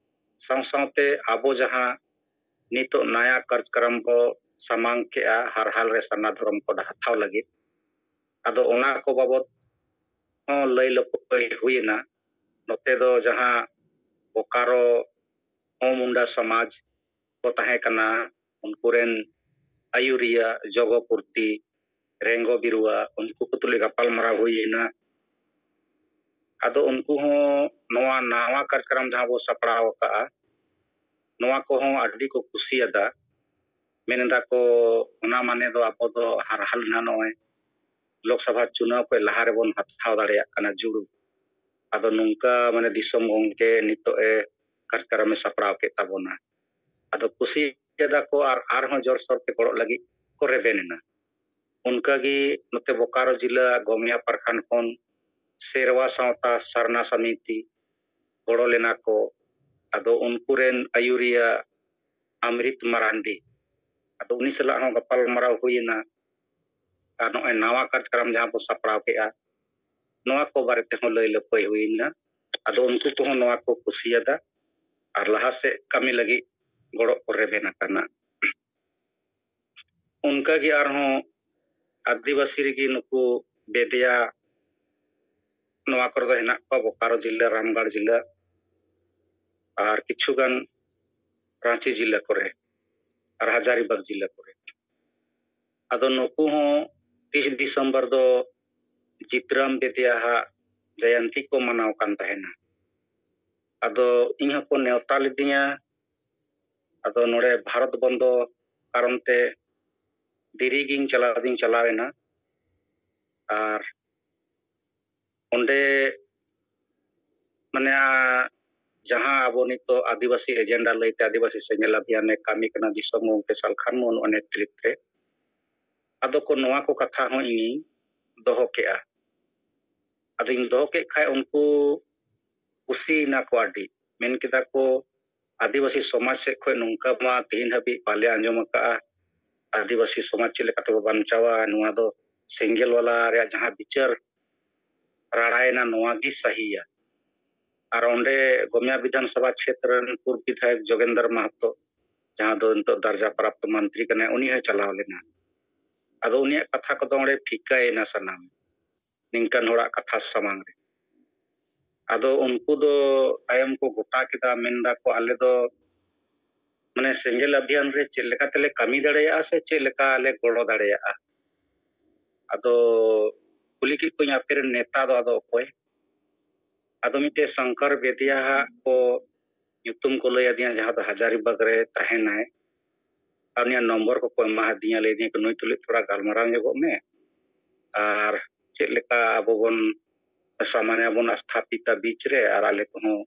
ᱥᱟᱶ ᱥᱟᱶᱛᱮ ᱟᱵᱚ ᱡᱟᱦᱟᱸ ᱱᱤᱛᱚᱜ ᱱᱟᱭᱟ ᱠᱟᱨᱡᱚᱠᱨᱚᱢ ᱵᱚ ᱥᱟᱢᱟᱝ ᱠᱮᱜᱼᱟ ᱦᱟᱨᱦᱟᱞ ᱨᱮ ᱥᱟᱨᱱᱟ ᱫᱷᱚᱨᱚᱢ ᱠᱳᱰ ᱦᱟᱛᱟᱣ ᱞᱟᱹᱜᱤᱫ, ᱟᱫᱚ ᱚᱱᱟ ᱠᱚ ᱵᱟᱵᱚᱛ ᱦᱚᱸ ᱞᱟᱹᱭ ᱞᱟᱹᱯᱟᱹᱭ ᱦᱩᱭᱮᱱᱟ᱾ ᱱᱚᱛᱮ ᱫᱚ ᱡᱟᱦᱟᱸ ᱵᱳᱠᱟᱨᱳ ᱦᱚᱸ ᱢᱩᱱᱰᱟ ᱥᱚᱢᱟᱡᱽ ᱠᱚ ᱛᱟᱦᱮᱸ ᱠᱟᱱᱟ, ᱩᱱᱠᱩ ᱨᱮᱱ ᱟᱹᱭᱩᱨᱤᱭᱟᱹ ᱡᱚᱜᱚ ᱯᱩᱨᱛᱤ, ᱨᱮᱝᱜᱚ ᱵᱤᱨᱩᱣᱟ, ᱩᱱᱠᱩ ᱠᱚ ᱛᱩᱞᱩᱡ ᱜᱟᱯᱟᱞ ᱢᱟᱨᱟᱣ ᱦᱩᱭᱮᱱᱟ᱾ ᱟᱫᱚ ᱩᱱᱠᱩ ᱦᱚᱸ ᱱᱚᱣᱟ ᱱᱟᱣᱟ ᱠᱟᱨᱡᱚᱠᱨᱚᱢ ᱡᱟᱦᱟᱸ ᱵᱚ ᱥᱟᱯᱲᱟᱣ ᱟᱠᱟᱫᱼᱟ, ᱱᱚᱣᱟ ᱠᱚᱦᱚᱸ ᱟᱹᱰᱤ ᱠᱚ ᱠᱩᱥᱤᱭᱟᱫᱟ᱾ ᱢᱮᱱ ᱮᱫᱟ ᱠᱚ, ᱚᱱᱟ ᱢᱟᱱᱮ ᱫᱚ ᱟᱵᱚ ᱫᱚ ᱦᱟᱨᱦᱟᱞ ᱱᱟ ᱱᱚᱜᱼᱚᱭ ᱞᱳᱠᱥᱚᱵᱷᱟ ᱪᱩᱱᱟᱣ ᱠᱷᱚᱱ ᱞᱟᱦᱟ ᱨᱮᱵᱚᱱ ᱦᱟᱛᱟᱣ ᱫᱟᱲᱮᱭᱟᱜ ᱠᱟᱱᱟ ᱡᱩᱲᱩ᱾ ᱟᱫᱚ ᱱᱚᱝᱠᱟ ᱢᱟᱱᱮ ᱫᱤᱥᱚᱢ ᱜᱚᱢᱠᱮ ᱱᱤᱛᱚᱜ ᱮ ᱠᱟᱨᱡᱚᱠᱨᱚᱢ ᱮ ᱥᱟᱯᱲᱟᱣ ᱠᱮᱫ ᱛᱟᱵᱚᱱᱟ᱾ ᱟᱫᱚ ᱠᱩᱥᱤᱭᱟᱫᱟ ᱠᱚ ᱟᱨ ᱟᱨᱦᱚᱸ ᱡᱳᱨᱥᱳᱨ ᱛᱮ ᱜᱚᱲᱚᱜ ᱞᱟᱹᱜᱤᱫ ᱠᱚ ᱨᱮᱵᱮᱱ ᱮᱱᱟ᱾ ᱚᱱᱠᱟᱜᱮ ᱱᱚᱛᱮ ᱵᱳᱠᱟᱨᱳ ᱡᱤᱞᱟᱹ ᱜᱚᱢᱤᱭᱟ ᱯᱨᱚᱠᱷᱚᱸᱰ ᱠᱷᱚᱱ ᱥᱮᱨᱣᱟ ᱥᱟᱶᱛᱟ ᱥᱟᱨᱱᱟ ᱥᱚᱢᱤᱛᱤ ᱜᱚᱲᱚ ᱞᱮᱱᱟ ᱠᱚ᱾ ᱟᱫᱚ ᱩᱱᱠᱩ ᱨᱮᱱ ᱟᱹᱭᱩᱨᱤᱭᱟᱹ ᱟᱢᱨᱤᱛ ᱢᱟᱨᱟᱱᱰᱤ, ᱟᱫᱚ ᱩᱱᱤ ᱥᱟᱞᱟᱜ ᱦᱚᱸ ᱜᱟᱯᱟᱞ ᱢᱟᱨᱟᱣ ᱦᱩᱭᱮᱱᱟ᱾ ᱟᱨ ᱱᱚᱜᱼᱚᱭ ᱱᱟᱣᱟ ᱠᱟᱨᱡᱚᱠᱨᱚᱢ ᱡᱟᱦᱟᱸ ᱵᱚ ᱥᱟᱯᱲᱟᱣ ᱠᱮᱜᱼᱟ, ᱱᱚᱣᱟ ᱠᱚ ᱵᱟᱨᱮ ᱛᱮᱦᱚᱸ ᱞᱟᱹᱭ ᱞᱟᱹᱯᱟᱹᱭ ᱦᱩᱭᱮᱱᱟ᱾ ᱟᱫᱚ ᱩᱱᱠᱩ ᱠᱚᱦᱚᱸ ᱱᱚᱣᱟ ᱠᱚ ᱠᱩᱥᱤᱭᱟᱫᱟ ᱟᱨ ᱞᱟᱦᱟ ᱥᱮᱫ ᱠᱟᱹᱢᱤ ᱞᱟᱹᱜᱤᱫ ᱜᱚᱲᱚ ᱠᱚ ᱨᱮᱵᱮᱱ ᱟᱠᱟᱱᱟ᱾ ᱚᱱᱠᱟᱜᱮ ᱟᱨᱦᱚᱸ ᱟᱹᱫᱤᱵᱟᱹᱥᱤ ᱨᱮᱜᱮ ᱱᱩᱠᱩ ᱵᱮᱫᱤᱭᱟ, ᱱᱚᱣᱟ ᱠᱚᱨᱮ ᱫᱚ ᱦᱮᱱᱟᱜ ᱠᱚᱣᱟ ᱵᱳᱠᱟᱨᱳ ᱡᱤᱞᱟᱹ, ᱨᱟᱢᱜᱟᱲ ᱡᱤᱞᱟᱹ ᱟᱨ ᱠᱤᱪᱷᱩ ᱜᱟᱱ ᱨᱟᱸᱪᱤ ᱡᱤᱞᱟᱹ ᱠᱚᱨᱮ ᱟᱨ ᱦᱟᱡᱟᱨᱤᱵᱟᱜᱽ ᱡᱤᱞᱟᱹ ᱠᱚᱨᱮ᱾ ᱟᱫᱚ ᱱᱩᱠᱩ ᱦᱚᱸ ᱛᱤᱥ ᱰᱤᱥᱮᱢᱵᱚᱨ ᱫᱚ ᱡᱤᱛᱨᱟᱢ ᱵᱮᱫᱤᱭᱟ ᱦᱟᱜ ᱡᱚᱭᱚᱱᱛᱤ ᱠᱚ ᱢᱟᱱᱟᱣ ᱠᱟᱱ ᱛᱟᱦᱮᱱᱟ᱾ ᱟᱫᱚ ᱤᱧ ᱦᱚᱸᱠᱚ ᱱᱮᱣᱛᱟ ᱞᱤᱫᱤᱧᱟ᱾ ᱟᱫᱚ ᱱᱚᱰᱮ ᱵᱷᱟᱨᱚᱛ ᱵᱚᱱᱫᱚ ᱠᱟᱨᱚᱱ ᱛᱮ ᱫᱮᱨᱤ ᱜᱤᱧ ᱪᱟᱞᱟᱣ ᱫᱤᱧ ᱪᱟᱞᱟᱣ ᱮᱱᱟ᱾ ᱟᱨ ᱚᱸᱰᱮ ᱢᱟᱱᱮ, ᱟ, ᱡᱟᱦᱟᱸ ᱟᱵᱚ ᱱᱤᱛᱚᱜ ᱟᱹᱫᱤᱵᱟᱹᱥᱤ ᱮᱡᱮᱱᱰᱟ ᱞᱟᱹᱭᱛᱮ ᱟᱹᱫᱤᱵᱟᱹᱥᱤ ᱥᱮᱸᱜᱮᱞ ᱟᱵᱷᱤᱭᱟᱱᱮ ᱠᱟᱹᱢᱤ ᱠᱟᱱᱟ ᱫᱤᱥᱚᱢ ᱜᱚᱢᱠᱮ ᱥᱟᱞᱠᱷᱟᱱ ᱢᱩᱨᱢᱩ ᱱᱮᱛᱨᱤᱛᱵ ᱨᱮ, ᱟᱫᱚ ᱠᱚ ᱱᱚᱣᱟ ᱠᱚ ᱠᱟᱛᱷᱟ ᱦᱚᱸ ᱤᱧᱤᱧ ᱫᱚᱦᱚ ᱠᱮᱜᱼᱟ᱾ ᱟᱫᱚᱧ ᱫᱚᱦᱚ ᱠᱮᱫ ᱠᱷᱟᱡ ᱩᱱᱠᱩ ᱠᱩᱥᱤᱭᱮᱱᱟ ᱠᱚ ᱟᱹᱰᱤ᱾ ᱢᱮᱱ ᱠᱮᱫᱟ ᱠᱚ, "ᱟᱹᱫᱤᱵᱟᱹᱥᱤ ᱥᱚᱢᱟᱡᱽ ᱥᱮᱫ ᱠᱷᱚᱱ ᱱᱚᱝᱠᱟ ᱢᱟ ᱛᱮᱦᱮᱧ ᱦᱟᱹᱵᱤᱡ ᱵᱟᱞᱮ ᱟᱸᱡᱚᱢ ᱟᱠᱟᱫᱼᱟ᱾ ᱟᱹᱫᱤᱵᱟᱹᱥᱤ ᱥᱚᱢᱟᱡᱽ ᱪᱮᱫ ᱞᱮᱠᱟ ᱛᱮᱵᱚ ᱵᱟᱧᱪᱟᱣᱟ? ᱱᱚᱣᱟ ᱫᱚ ᱥᱮᱸᱜᱮᱞ ᱵᱟᱞᱟ ᱨᱮᱭᱟᱜ ᱡᱟᱦᱟᱸ ᱵᱤᱪᱟᱹᱨ ᱨᱟᱲᱟᱭᱮᱱᱟ, ᱱᱚᱣᱟ ᱜᱮ ᱥᱟᱹᱦᱤᱭᱟ᱾" ᱟᱨ ᱚᱸᱰᱮ ᱜᱚᱢᱭᱟ ᱵᱤᱫᱷᱟᱱ ᱥᱚᱵᱷᱟ ᱠᱷᱮᱛᱨᱮ ᱨᱮᱱ ᱯᱩᱨᱵ ᱵᱤᱫᱷᱟᱭᱚᱠ ᱡᱳᱜᱮᱱᱫᱨ ᱢᱟᱦᱟᱛᱚ, ᱡᱟᱦᱟᱸ ᱫᱚ ᱱᱤᱛᱚᱜ ᱫᱟᱨᱡᱟ ᱯᱨᱟᱯᱛᱚ ᱢᱚᱱᱛᱨᱤ ᱠᱟᱱᱟᱭ, ᱩᱱᱤ ᱦᱚᱸᱭ ᱪᱟᱞᱟᱣ ᱞᱮᱱᱟ᱾ ᱟᱫᱚ ᱩᱱᱤᱭᱟᱜ ᱠᱟᱛᱷᱟ ᱠᱚᱫᱚ ᱚᱸᱰᱮ ᱯᱷᱤᱠᱟᱭᱮᱱᱟ ᱥᱟᱱᱟᱢ, ᱱᱤᱝᱠᱟᱱ ᱦᱚᱲᱟᱜ ᱠᱟᱛᱷᱟ ᱥᱟᱢᱟᱝ ᱨᱮ᱾ ᱟᱫᱚ ᱩᱱᱠᱩ ᱫᱚ ᱛᱟᱭᱚᱢ ᱠᱚ ᱜᱚᱴᱟ ᱠᱮᱫᱟ, ᱢᱮᱱ ᱫᱟᱠᱚ, "ᱟᱞᱮ ᱫᱚ ᱢᱟᱱᱮ ᱥᱮᱸᱜᱮᱞ ᱟᱵᱷᱤᱭᱟᱱ ᱨᱮ ᱪᱮᱫ ᱞᱮᱠᱟ ᱛᱮᱞᱮ ᱠᱟᱹᱢᱤ ᱫᱟᱲᱮᱭᱟᱜᱼᱟ ᱥᱮ ᱪᱮᱫ ᱞᱮᱠᱟ ᱞᱮ ᱜᱚᱲᱚ ᱫᱟᱲᱮᱭᱟᱜᱼᱟ?" ᱟᱫᱚ ᱠᱩᱞᱤ ᱠᱮᱫ ᱠᱚᱣᱟᱧ, "ᱟᱯᱮ ᱨᱮᱱ ᱱᱮᱛᱟ ᱫᱚ ᱟᱫᱚ ᱚᱠᱚᱭ?" ᱟᱫᱚ ᱢᱤᱫᱴᱮᱡ ᱥᱚᱝᱠᱚᱨ ᱵᱮᱫᱤᱭᱟ ᱦᱟᱜ ᱠᱚ ᱧᱩᱛᱩᱢ ᱠᱚ ᱞᱟᱹᱭ ᱟᱹᱫᱤᱧᱟ, ᱡᱟᱦᱟᱸ ᱫᱚ ᱦᱟᱡᱟᱨᱤᱵᱟᱜᱽ ᱨᱮ ᱛᱟᱦᱮᱱᱟᱭ᱾ ᱟᱨ ᱩᱱᱤᱭᱟᱜ ᱱᱚᱢᱵᱚᱨ ᱠᱚᱠᱚ ᱮᱢᱟ ᱦᱟᱫᱤᱧᱟ, ᱞᱟᱹᱭ ᱫᱤᱧᱟ ᱠᱚ, "ᱱᱩᱭ ᱛᱩᱞᱩᱡ ᱛᱷᱚᱲᱟ ᱜᱟᱞᱢᱟᱨᱟᱣ ᱧᱚᱜᱚᱜ ᱢᱮ, ᱟᱨ ᱪᱮᱫ ᱞᱮᱠᱟ ᱟᱵᱚ ᱵᱚᱱ ᱥᱟᱢᱟᱱᱭᱟ ᱵᱚᱱ ᱥᱛᱷᱟᱯᱤᱛᱟ ᱵᱤᱪ ᱨᱮ, ᱟᱨ ᱟᱞᱮ ᱠᱚᱦᱚᱸ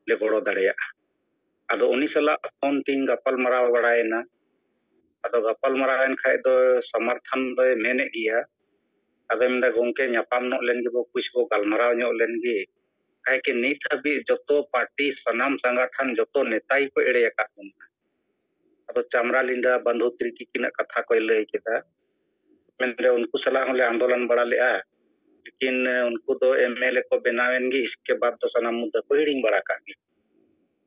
ᱞᱮ ᱜᱚᱲᱚ ᱫᱟᱲᱮᱭᱟᱜᱼᱟ᱾" ᱟᱫᱚ ᱩᱱᱤ ᱥᱟᱞᱟᱜ ᱯᱷᱳᱱ ᱛᱤᱧ ᱜᱟᱯᱟᱞ ᱢᱟᱨᱟᱣ ᱵᱟᱲᱟᱭᱮᱱᱟ᱾ ᱟᱫᱚ ᱜᱟᱯᱟᱞ ᱢᱟᱨᱟᱣ ᱮᱱ ᱠᱷᱟᱡ ᱫᱚ ᱥᱚᱢᱚᱨᱛᱷᱚᱱ ᱫᱚᱭ ᱢᱮᱱᱮᱫ ᱜᱮᱭᱟ᱾ ᱟᱫᱚᱭ ᱢᱮᱱᱫᱟ, "ᱜᱚᱝᱠᱮ, ᱧᱟᱯᱟᱢ ᱧᱚᱜ ᱞᱮᱱ ᱜᱮᱵᱚ, ᱠᱩᱪ ᱵᱚ ᱜᱟᱞᱢᱟᱨᱟᱣ ᱧᱚᱜ ᱞᱮᱱ ᱜᱮ, ᱠᱟᱦᱮ ᱠᱤ ᱱᱤᱛ ᱦᱟᱹᱵᱤᱡ ᱡᱚᱛᱚ ᱯᱟᱨᱴᱤ, ᱥᱟᱱᱟᱢ ᱥᱚᱝᱜᱚᱴᱷᱚᱱ, ᱡᱚᱛᱚ ᱱᱮᱛᱟ ᱜᱮᱠᱚ ᱮᱲᱮ ᱟᱠᱟᱫ ᱵᱚᱱᱟ᱾" ᱟᱫᱚ ᱪᱟᱢᱨᱟ ᱞᱤᱸᱰᱟ ᱵᱟᱱᱫᱷᱩ ᱛᱤᱨᱠᱤ ᱠᱤᱱᱟᱜ ᱠᱟᱛᱷᱟ ᱠᱚᱭ ᱞᱟᱹᱭ ᱠᱮᱫᱟ᱾ ᱢᱮᱱᱫᱟ, "ᱩᱱᱠᱩ ᱥᱟᱞᱟᱜ ᱦᱚᱸᱞᱮ ᱟᱱᱫᱳᱞᱚᱱ ᱵᱟᱲᱟ ᱞᱮᱜᱼᱟ, ᱞᱮᱠᱤᱱ ᱩᱱᱠᱩ ᱫᱚ ᱮᱢ ᱮᱞ ᱮ ᱠᱚ ᱵᱮᱱᱟᱣ ᱮᱱ ᱜᱮ, ᱤᱥᱠᱮ ᱵᱟᱫ ᱫᱚ ᱥᱟᱱᱟᱢ ᱢᱩᱫᱽᱫᱟᱹ ᱠᱚ ᱦᱤᱲᱤᱧ ᱵᱟᱲᱟ ᱠᱟᱜ ᱜᱮ᱾"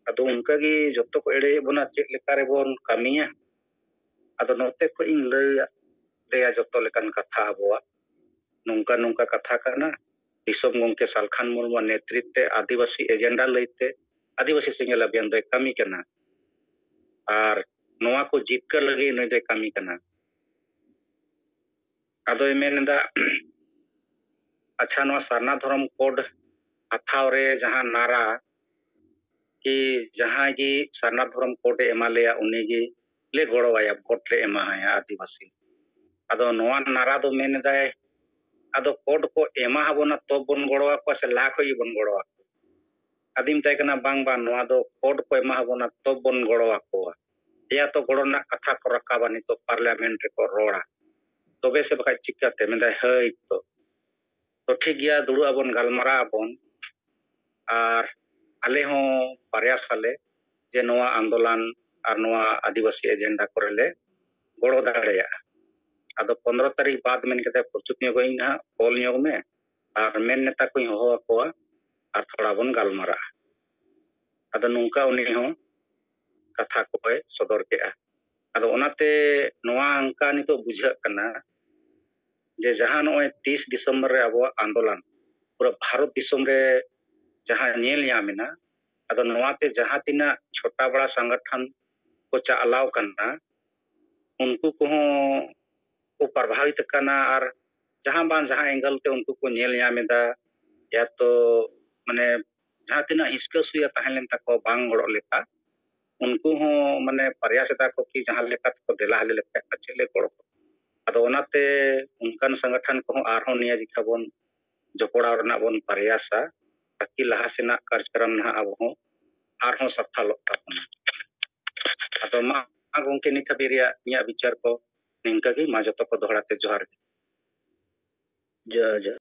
ᱟᱫᱚ ᱚᱱᱠᱟ ᱜᱮ ᱡᱚᱛᱚ ᱠᱚ ᱮᱲᱮᱭᱮᱫ ᱵᱚᱱᱟ, ᱪᱮᱫ ᱞᱮᱠᱟ ᱨᱮᱵᱚᱱ ᱠᱟᱹᱢᱤᱭᱟ? ᱟᱫᱚ ᱱᱚᱛᱮ ᱠᱷᱚᱡ ᱤᱧ ᱞᱟᱹᱭ ᱟᱫ ᱞᱮᱭᱟ ᱡᱚᱛᱚ ᱞᱮᱠᱟᱱ ᱠᱟᱛᱷᱟ ᱟᱵᱚᱣᱟᱜ, ᱱᱚᱝᱠᱟ ᱱᱚᱝᱠᱟ ᱠᱟᱛᱷᱟ ᱠᱟᱱᱟ, ᱫᱤᱥᱚᱢ ᱜᱚᱢᱠᱮ ᱥᱟᱞᱠᱷᱟᱱ ᱢᱩᱨᱢᱩ ᱱᱮᱛᱨᱤᱛᱵ ᱛᱮ ᱟᱹᱫᱤᱵᱟᱹᱥᱤ ᱮᱡᱮᱱᱰᱟ ᱞᱟᱹᱭᱛᱮ ᱟᱹᱫᱤᱵᱟᱹᱥᱤ ᱥᱮᱸᱜᱮᱞ ᱟᱵᱷᱤᱭᱟᱱ ᱫᱚᱭ ᱠᱟᱹᱢᱤ ᱠᱟᱱᱟ, ᱟᱨ ᱱᱚᱣᱟ ᱠᱚ ᱡᱤᱛᱠᱟᱹᱨ ᱞᱟᱹᱜᱤᱫ ᱱᱩᱭ ᱫᱚᱭ ᱠᱟᱹᱢᱤ ᱠᱟᱱᱟ᱾ ᱟᱫᱚᱭ ᱢᱮᱱ ᱮᱫᱟ, ᱟᱪᱪᱷᱟ, ᱱᱚᱣᱟ ᱥᱟᱨᱱᱟ ᱫᱷᱚᱨᱚᱢ ᱠᱳᱰ ᱦᱟᱛᱟᱣ ᱨᱮ ᱡᱟᱦᱟᱸ ᱱᱟᱨᱟ, ᱠᱤ ᱡᱟᱦᱟᱸᱭ ᱜᱮ ᱥᱟᱨᱱᱟ ᱫᱷᱚᱨᱚᱢ ᱠᱳᱰ ᱮ ᱮᱢᱟ ᱞᱮᱭᱟ, ᱩᱱᱤ ᱜᱮ ᱞᱮ ᱜᱚᱲᱚᱣᱟᱭᱟ, ᱵᱷᱳᱴ ᱞᱮ ᱮᱢᱟᱣᱟᱭᱟ ᱟᱹᱫᱤᱵᱟᱹᱥᱤ᱾ ᱟᱫᱚ ᱱᱚᱣᱟ ᱱᱟᱨᱟ ᱫᱚ ᱢᱮᱱ ᱮᱫᱟᱭ, ᱟᱫᱚ ᱠᱳᱰ ᱠᱚ ᱮᱢᱟ ᱟᱵᱚᱱᱟ ᱛᱚ ᱵᱚᱱ ᱜᱚᱲᱚ ᱟᱠᱚᱣᱟ ᱥᱮ ᱞᱟᱦᱟ ᱠᱷᱚᱡ ᱜᱮᱵᱚᱱ ᱜᱚᱲᱚ ᱟᱠᱚᱣᱟ? ᱟᱫᱚᱧ ᱢᱮᱛᱟᱭ ᱠᱟᱱᱟ, ᱵᱟᱝ ᱵᱟᱝ, ᱱᱚᱣᱟ ᱫᱚ ᱠᱳᱰ ᱠᱚ ᱮᱢᱟ ᱟᱵᱚᱱᱟ ᱛᱚ ᱵᱚᱱ ᱜᱚᱲᱚ ᱟᱠᱚᱣᱟ᱾ ᱮᱭᱟ ᱛᱚ ᱜᱚᱲᱚ ᱨᱮᱱᱟᱜ ᱠᱟᱛᱷᱟ ᱠᱚ ᱨᱟᱠᱟᱵᱟ, ᱱᱤᱛᱚᱜ ᱯᱟᱨᱞᱟᱢᱮᱱᱴ ᱨᱮᱠᱚ ᱨᱚᱲᱟ, ᱛᱚᱵᱮ ᱥᱮ ᱵᱟᱠᱷᱟᱡ ᱪᱤᱠᱟᱹᱛᱮ? ᱢᱮᱱᱫᱟᱭ, ᱦᱳᱭ ᱛᱚ, ᱛᱚ ᱴᱷᱤᱠ ᱜᱮᱭᱟ, ᱫᱩᱲᱩᱵ ᱟᱵᱚᱱ, ᱜᱟᱞᱢᱟᱨᱟᱣ ᱟᱵᱚᱱ, ᱟᱨ ᱟᱞᱮ ᱦᱚᱸ ᱯᱨᱚᱭᱟᱥ ᱟᱞᱮ ᱡᱮ ᱱᱚᱣᱟ ᱟᱱᱫᱳᱞᱚᱱ ᱟᱨ ᱱᱚᱣᱟ ᱟᱹᱫᱤᱵᱟᱹᱥᱤ ᱮᱡᱮᱱᱰᱟ ᱠᱚᱨᱮ ᱞᱮ ᱜᱚᱲᱚ ᱫᱟᱲᱮᱭᱟᱜᱼᱟ᱾ ᱟᱫᱚ ᱯᱚᱱᱨᱚ ᱛᱟᱹᱨᱤᱠᱷ ᱵᱟᱫ ᱢᱮᱱ ᱠᱟᱛᱮ ᱯᱨᱚᱥᱛᱩᱛ ᱧᱚᱜᱚᱜ ᱤᱧ ᱱᱟᱦᱟᱜ, ᱠᱚᱞ ᱧᱚᱜ ᱢᱮ, ᱟᱨ ᱢᱮᱱ ᱱᱮᱛᱟ ᱠᱚᱧ ᱦᱚᱦᱚ ᱟᱠᱚᱣᱟ ᱟᱨ ᱛᱷᱚᱲᱟ ᱵᱚᱱ ᱜᱟᱞᱢᱟᱨᱟᱜᱼᱟ᱾ ᱟᱫᱚ ᱱᱚᱝᱠᱟ ᱩᱱᱤ ᱦᱚᱸ ᱠᱟᱛᱷᱟ ᱠᱚᱭ ᱥᱚᱫᱚᱨ ᱠᱮᱜᱼᱟ᱾ ᱟᱫᱚ ᱚᱱᱟᱛᱮ ᱱᱚᱣᱟ ᱚᱱᱠᱟ ᱱᱤᱛᱚᱜ ᱵᱩᱡᱷᱟᱹᱜ ᱠᱟᱱᱟ ᱡᱮ ᱡᱟᱦᱟᱸ ᱱᱚᱜᱼᱚᱭ ᱛᱤᱥ ᱰᱤᱥᱮᱢᱵᱚᱨ ᱨᱮ ᱟᱵᱚᱣᱟᱜ ᱟᱱᱫᱳᱞᱚᱱ ᱯᱩᱨᱟᱹ ᱵᱷᱟᱨᱚᱛ ᱫᱤᱥᱚᱢ ᱨᱮ ᱡᱟᱦᱟᱸ ᱧᱮᱞ ᱧᱟᱢ ᱮᱱᱟ, ᱟᱫᱚ ᱱᱚᱣᱟᱛᱮ ᱡᱟᱦᱟᱸ ᱛᱤᱱᱟᱹᱜ ᱪᱷᱳᱴᱟ ᱵᱟᱲᱟ ᱥᱚᱝᱜᱚᱴᱷᱚᱱ ᱠᱚ ᱪᱟᱞᱟᱣ ᱠᱟᱱᱟ, ᱩᱱᱠᱩ ᱠᱚᱦᱚᱸ ᱠᱚ ᱯᱨᱚᱵᱷᱟᱵᱤᱛ ᱠᱟᱱᱟ᱾ ᱟᱨ ᱡᱟᱦᱟᱸ ᱵᱟᱝ ᱡᱟᱦᱟᱸ ᱮᱝᱜᱮᱞ ᱛᱮ ᱩᱱᱠᱩ ᱠᱚ ᱧᱮᱞ ᱧᱟᱢ ᱮᱫᱟ, ᱭᱟᱛᱚ ᱢᱟᱱᱮ ᱡᱟᱦᱟᱸ ᱛᱤᱱᱟᱹᱜ ᱦᱤᱥᱠᱟᱹ ᱥᱩᱭᱟ ᱛᱟᱦᱮᱸ ᱞᱮᱱ ᱛᱟᱠᱚᱣᱟ ᱵᱟᱝ ᱜᱚᱲᱚᱜ ᱞᱮᱠᱟ, ᱩᱱᱠᱩ ᱦᱚᱸ ᱢᱟᱱᱮ ᱯᱨᱚᱭᱟᱥ ᱮᱫᱟ ᱠᱚ ᱠᱤ ᱡᱟᱦᱟᱸ ᱞᱮᱠᱟ ᱛᱮᱠᱚ ᱫᱮᱞᱟ ᱦᱟᱞᱮ ᱞᱮᱠᱷᱟᱡ ᱯᱟᱪᱮᱫ ᱞᱮ ᱜᱚᱲᱚ ᱠᱚ᱾ ᱟᱫᱚ ᱚᱱᱟᱛᱮ ᱚᱱᱠᱟᱱ ᱥᱚᱝᱜᱚᱴᱷᱚᱱ ᱠᱚᱦᱚᱸ ᱟᱨᱦᱚᱸ ᱱᱤᱭᱟᱹ ᱡᱮᱠᱷᱟ ᱵᱚᱱ ᱡᱚᱯᱲᱟᱣ ᱨᱮᱱᱟᱜ ᱵᱚᱱ ᱯᱨᱚᱭᱟᱥᱟ, ᱛᱟᱠᱤ ᱞᱟᱦᱟ ᱥᱮᱱᱟᱜ ᱠᱟᱨᱡᱚᱠᱨᱚᱢ ᱱᱟᱦᱟᱜ ᱟᱵᱚ ᱦᱚᱸ ᱟᱨᱦᱚᱸ ᱥᱟᱯᱷᱟᱞᱚᱜ ᱛᱟᱵᱚᱱᱟ᱾ ᱟᱫᱚ ᱢᱟ ᱜᱚᱢᱠᱮ, ᱱᱤᱛ ᱦᱟᱹᱵᱤᱡ ᱨᱮᱭᱟᱜ ᱤᱧᱟᱹᱜ ᱵᱤᱪᱟᱹᱨ ᱠᱚ ᱱᱤᱝᱠᱟᱹ ᱜᱮ᱾ ᱢᱟ ᱡᱚᱛᱚ ᱠᱚ ᱫᱚᱦᱲᱟ ᱛᱮ ᱡᱚᱦᱟᱨ ᱜᱮ᱾ ᱡᱚᱦᱟᱨ, ᱡᱚᱦᱟᱨ᱾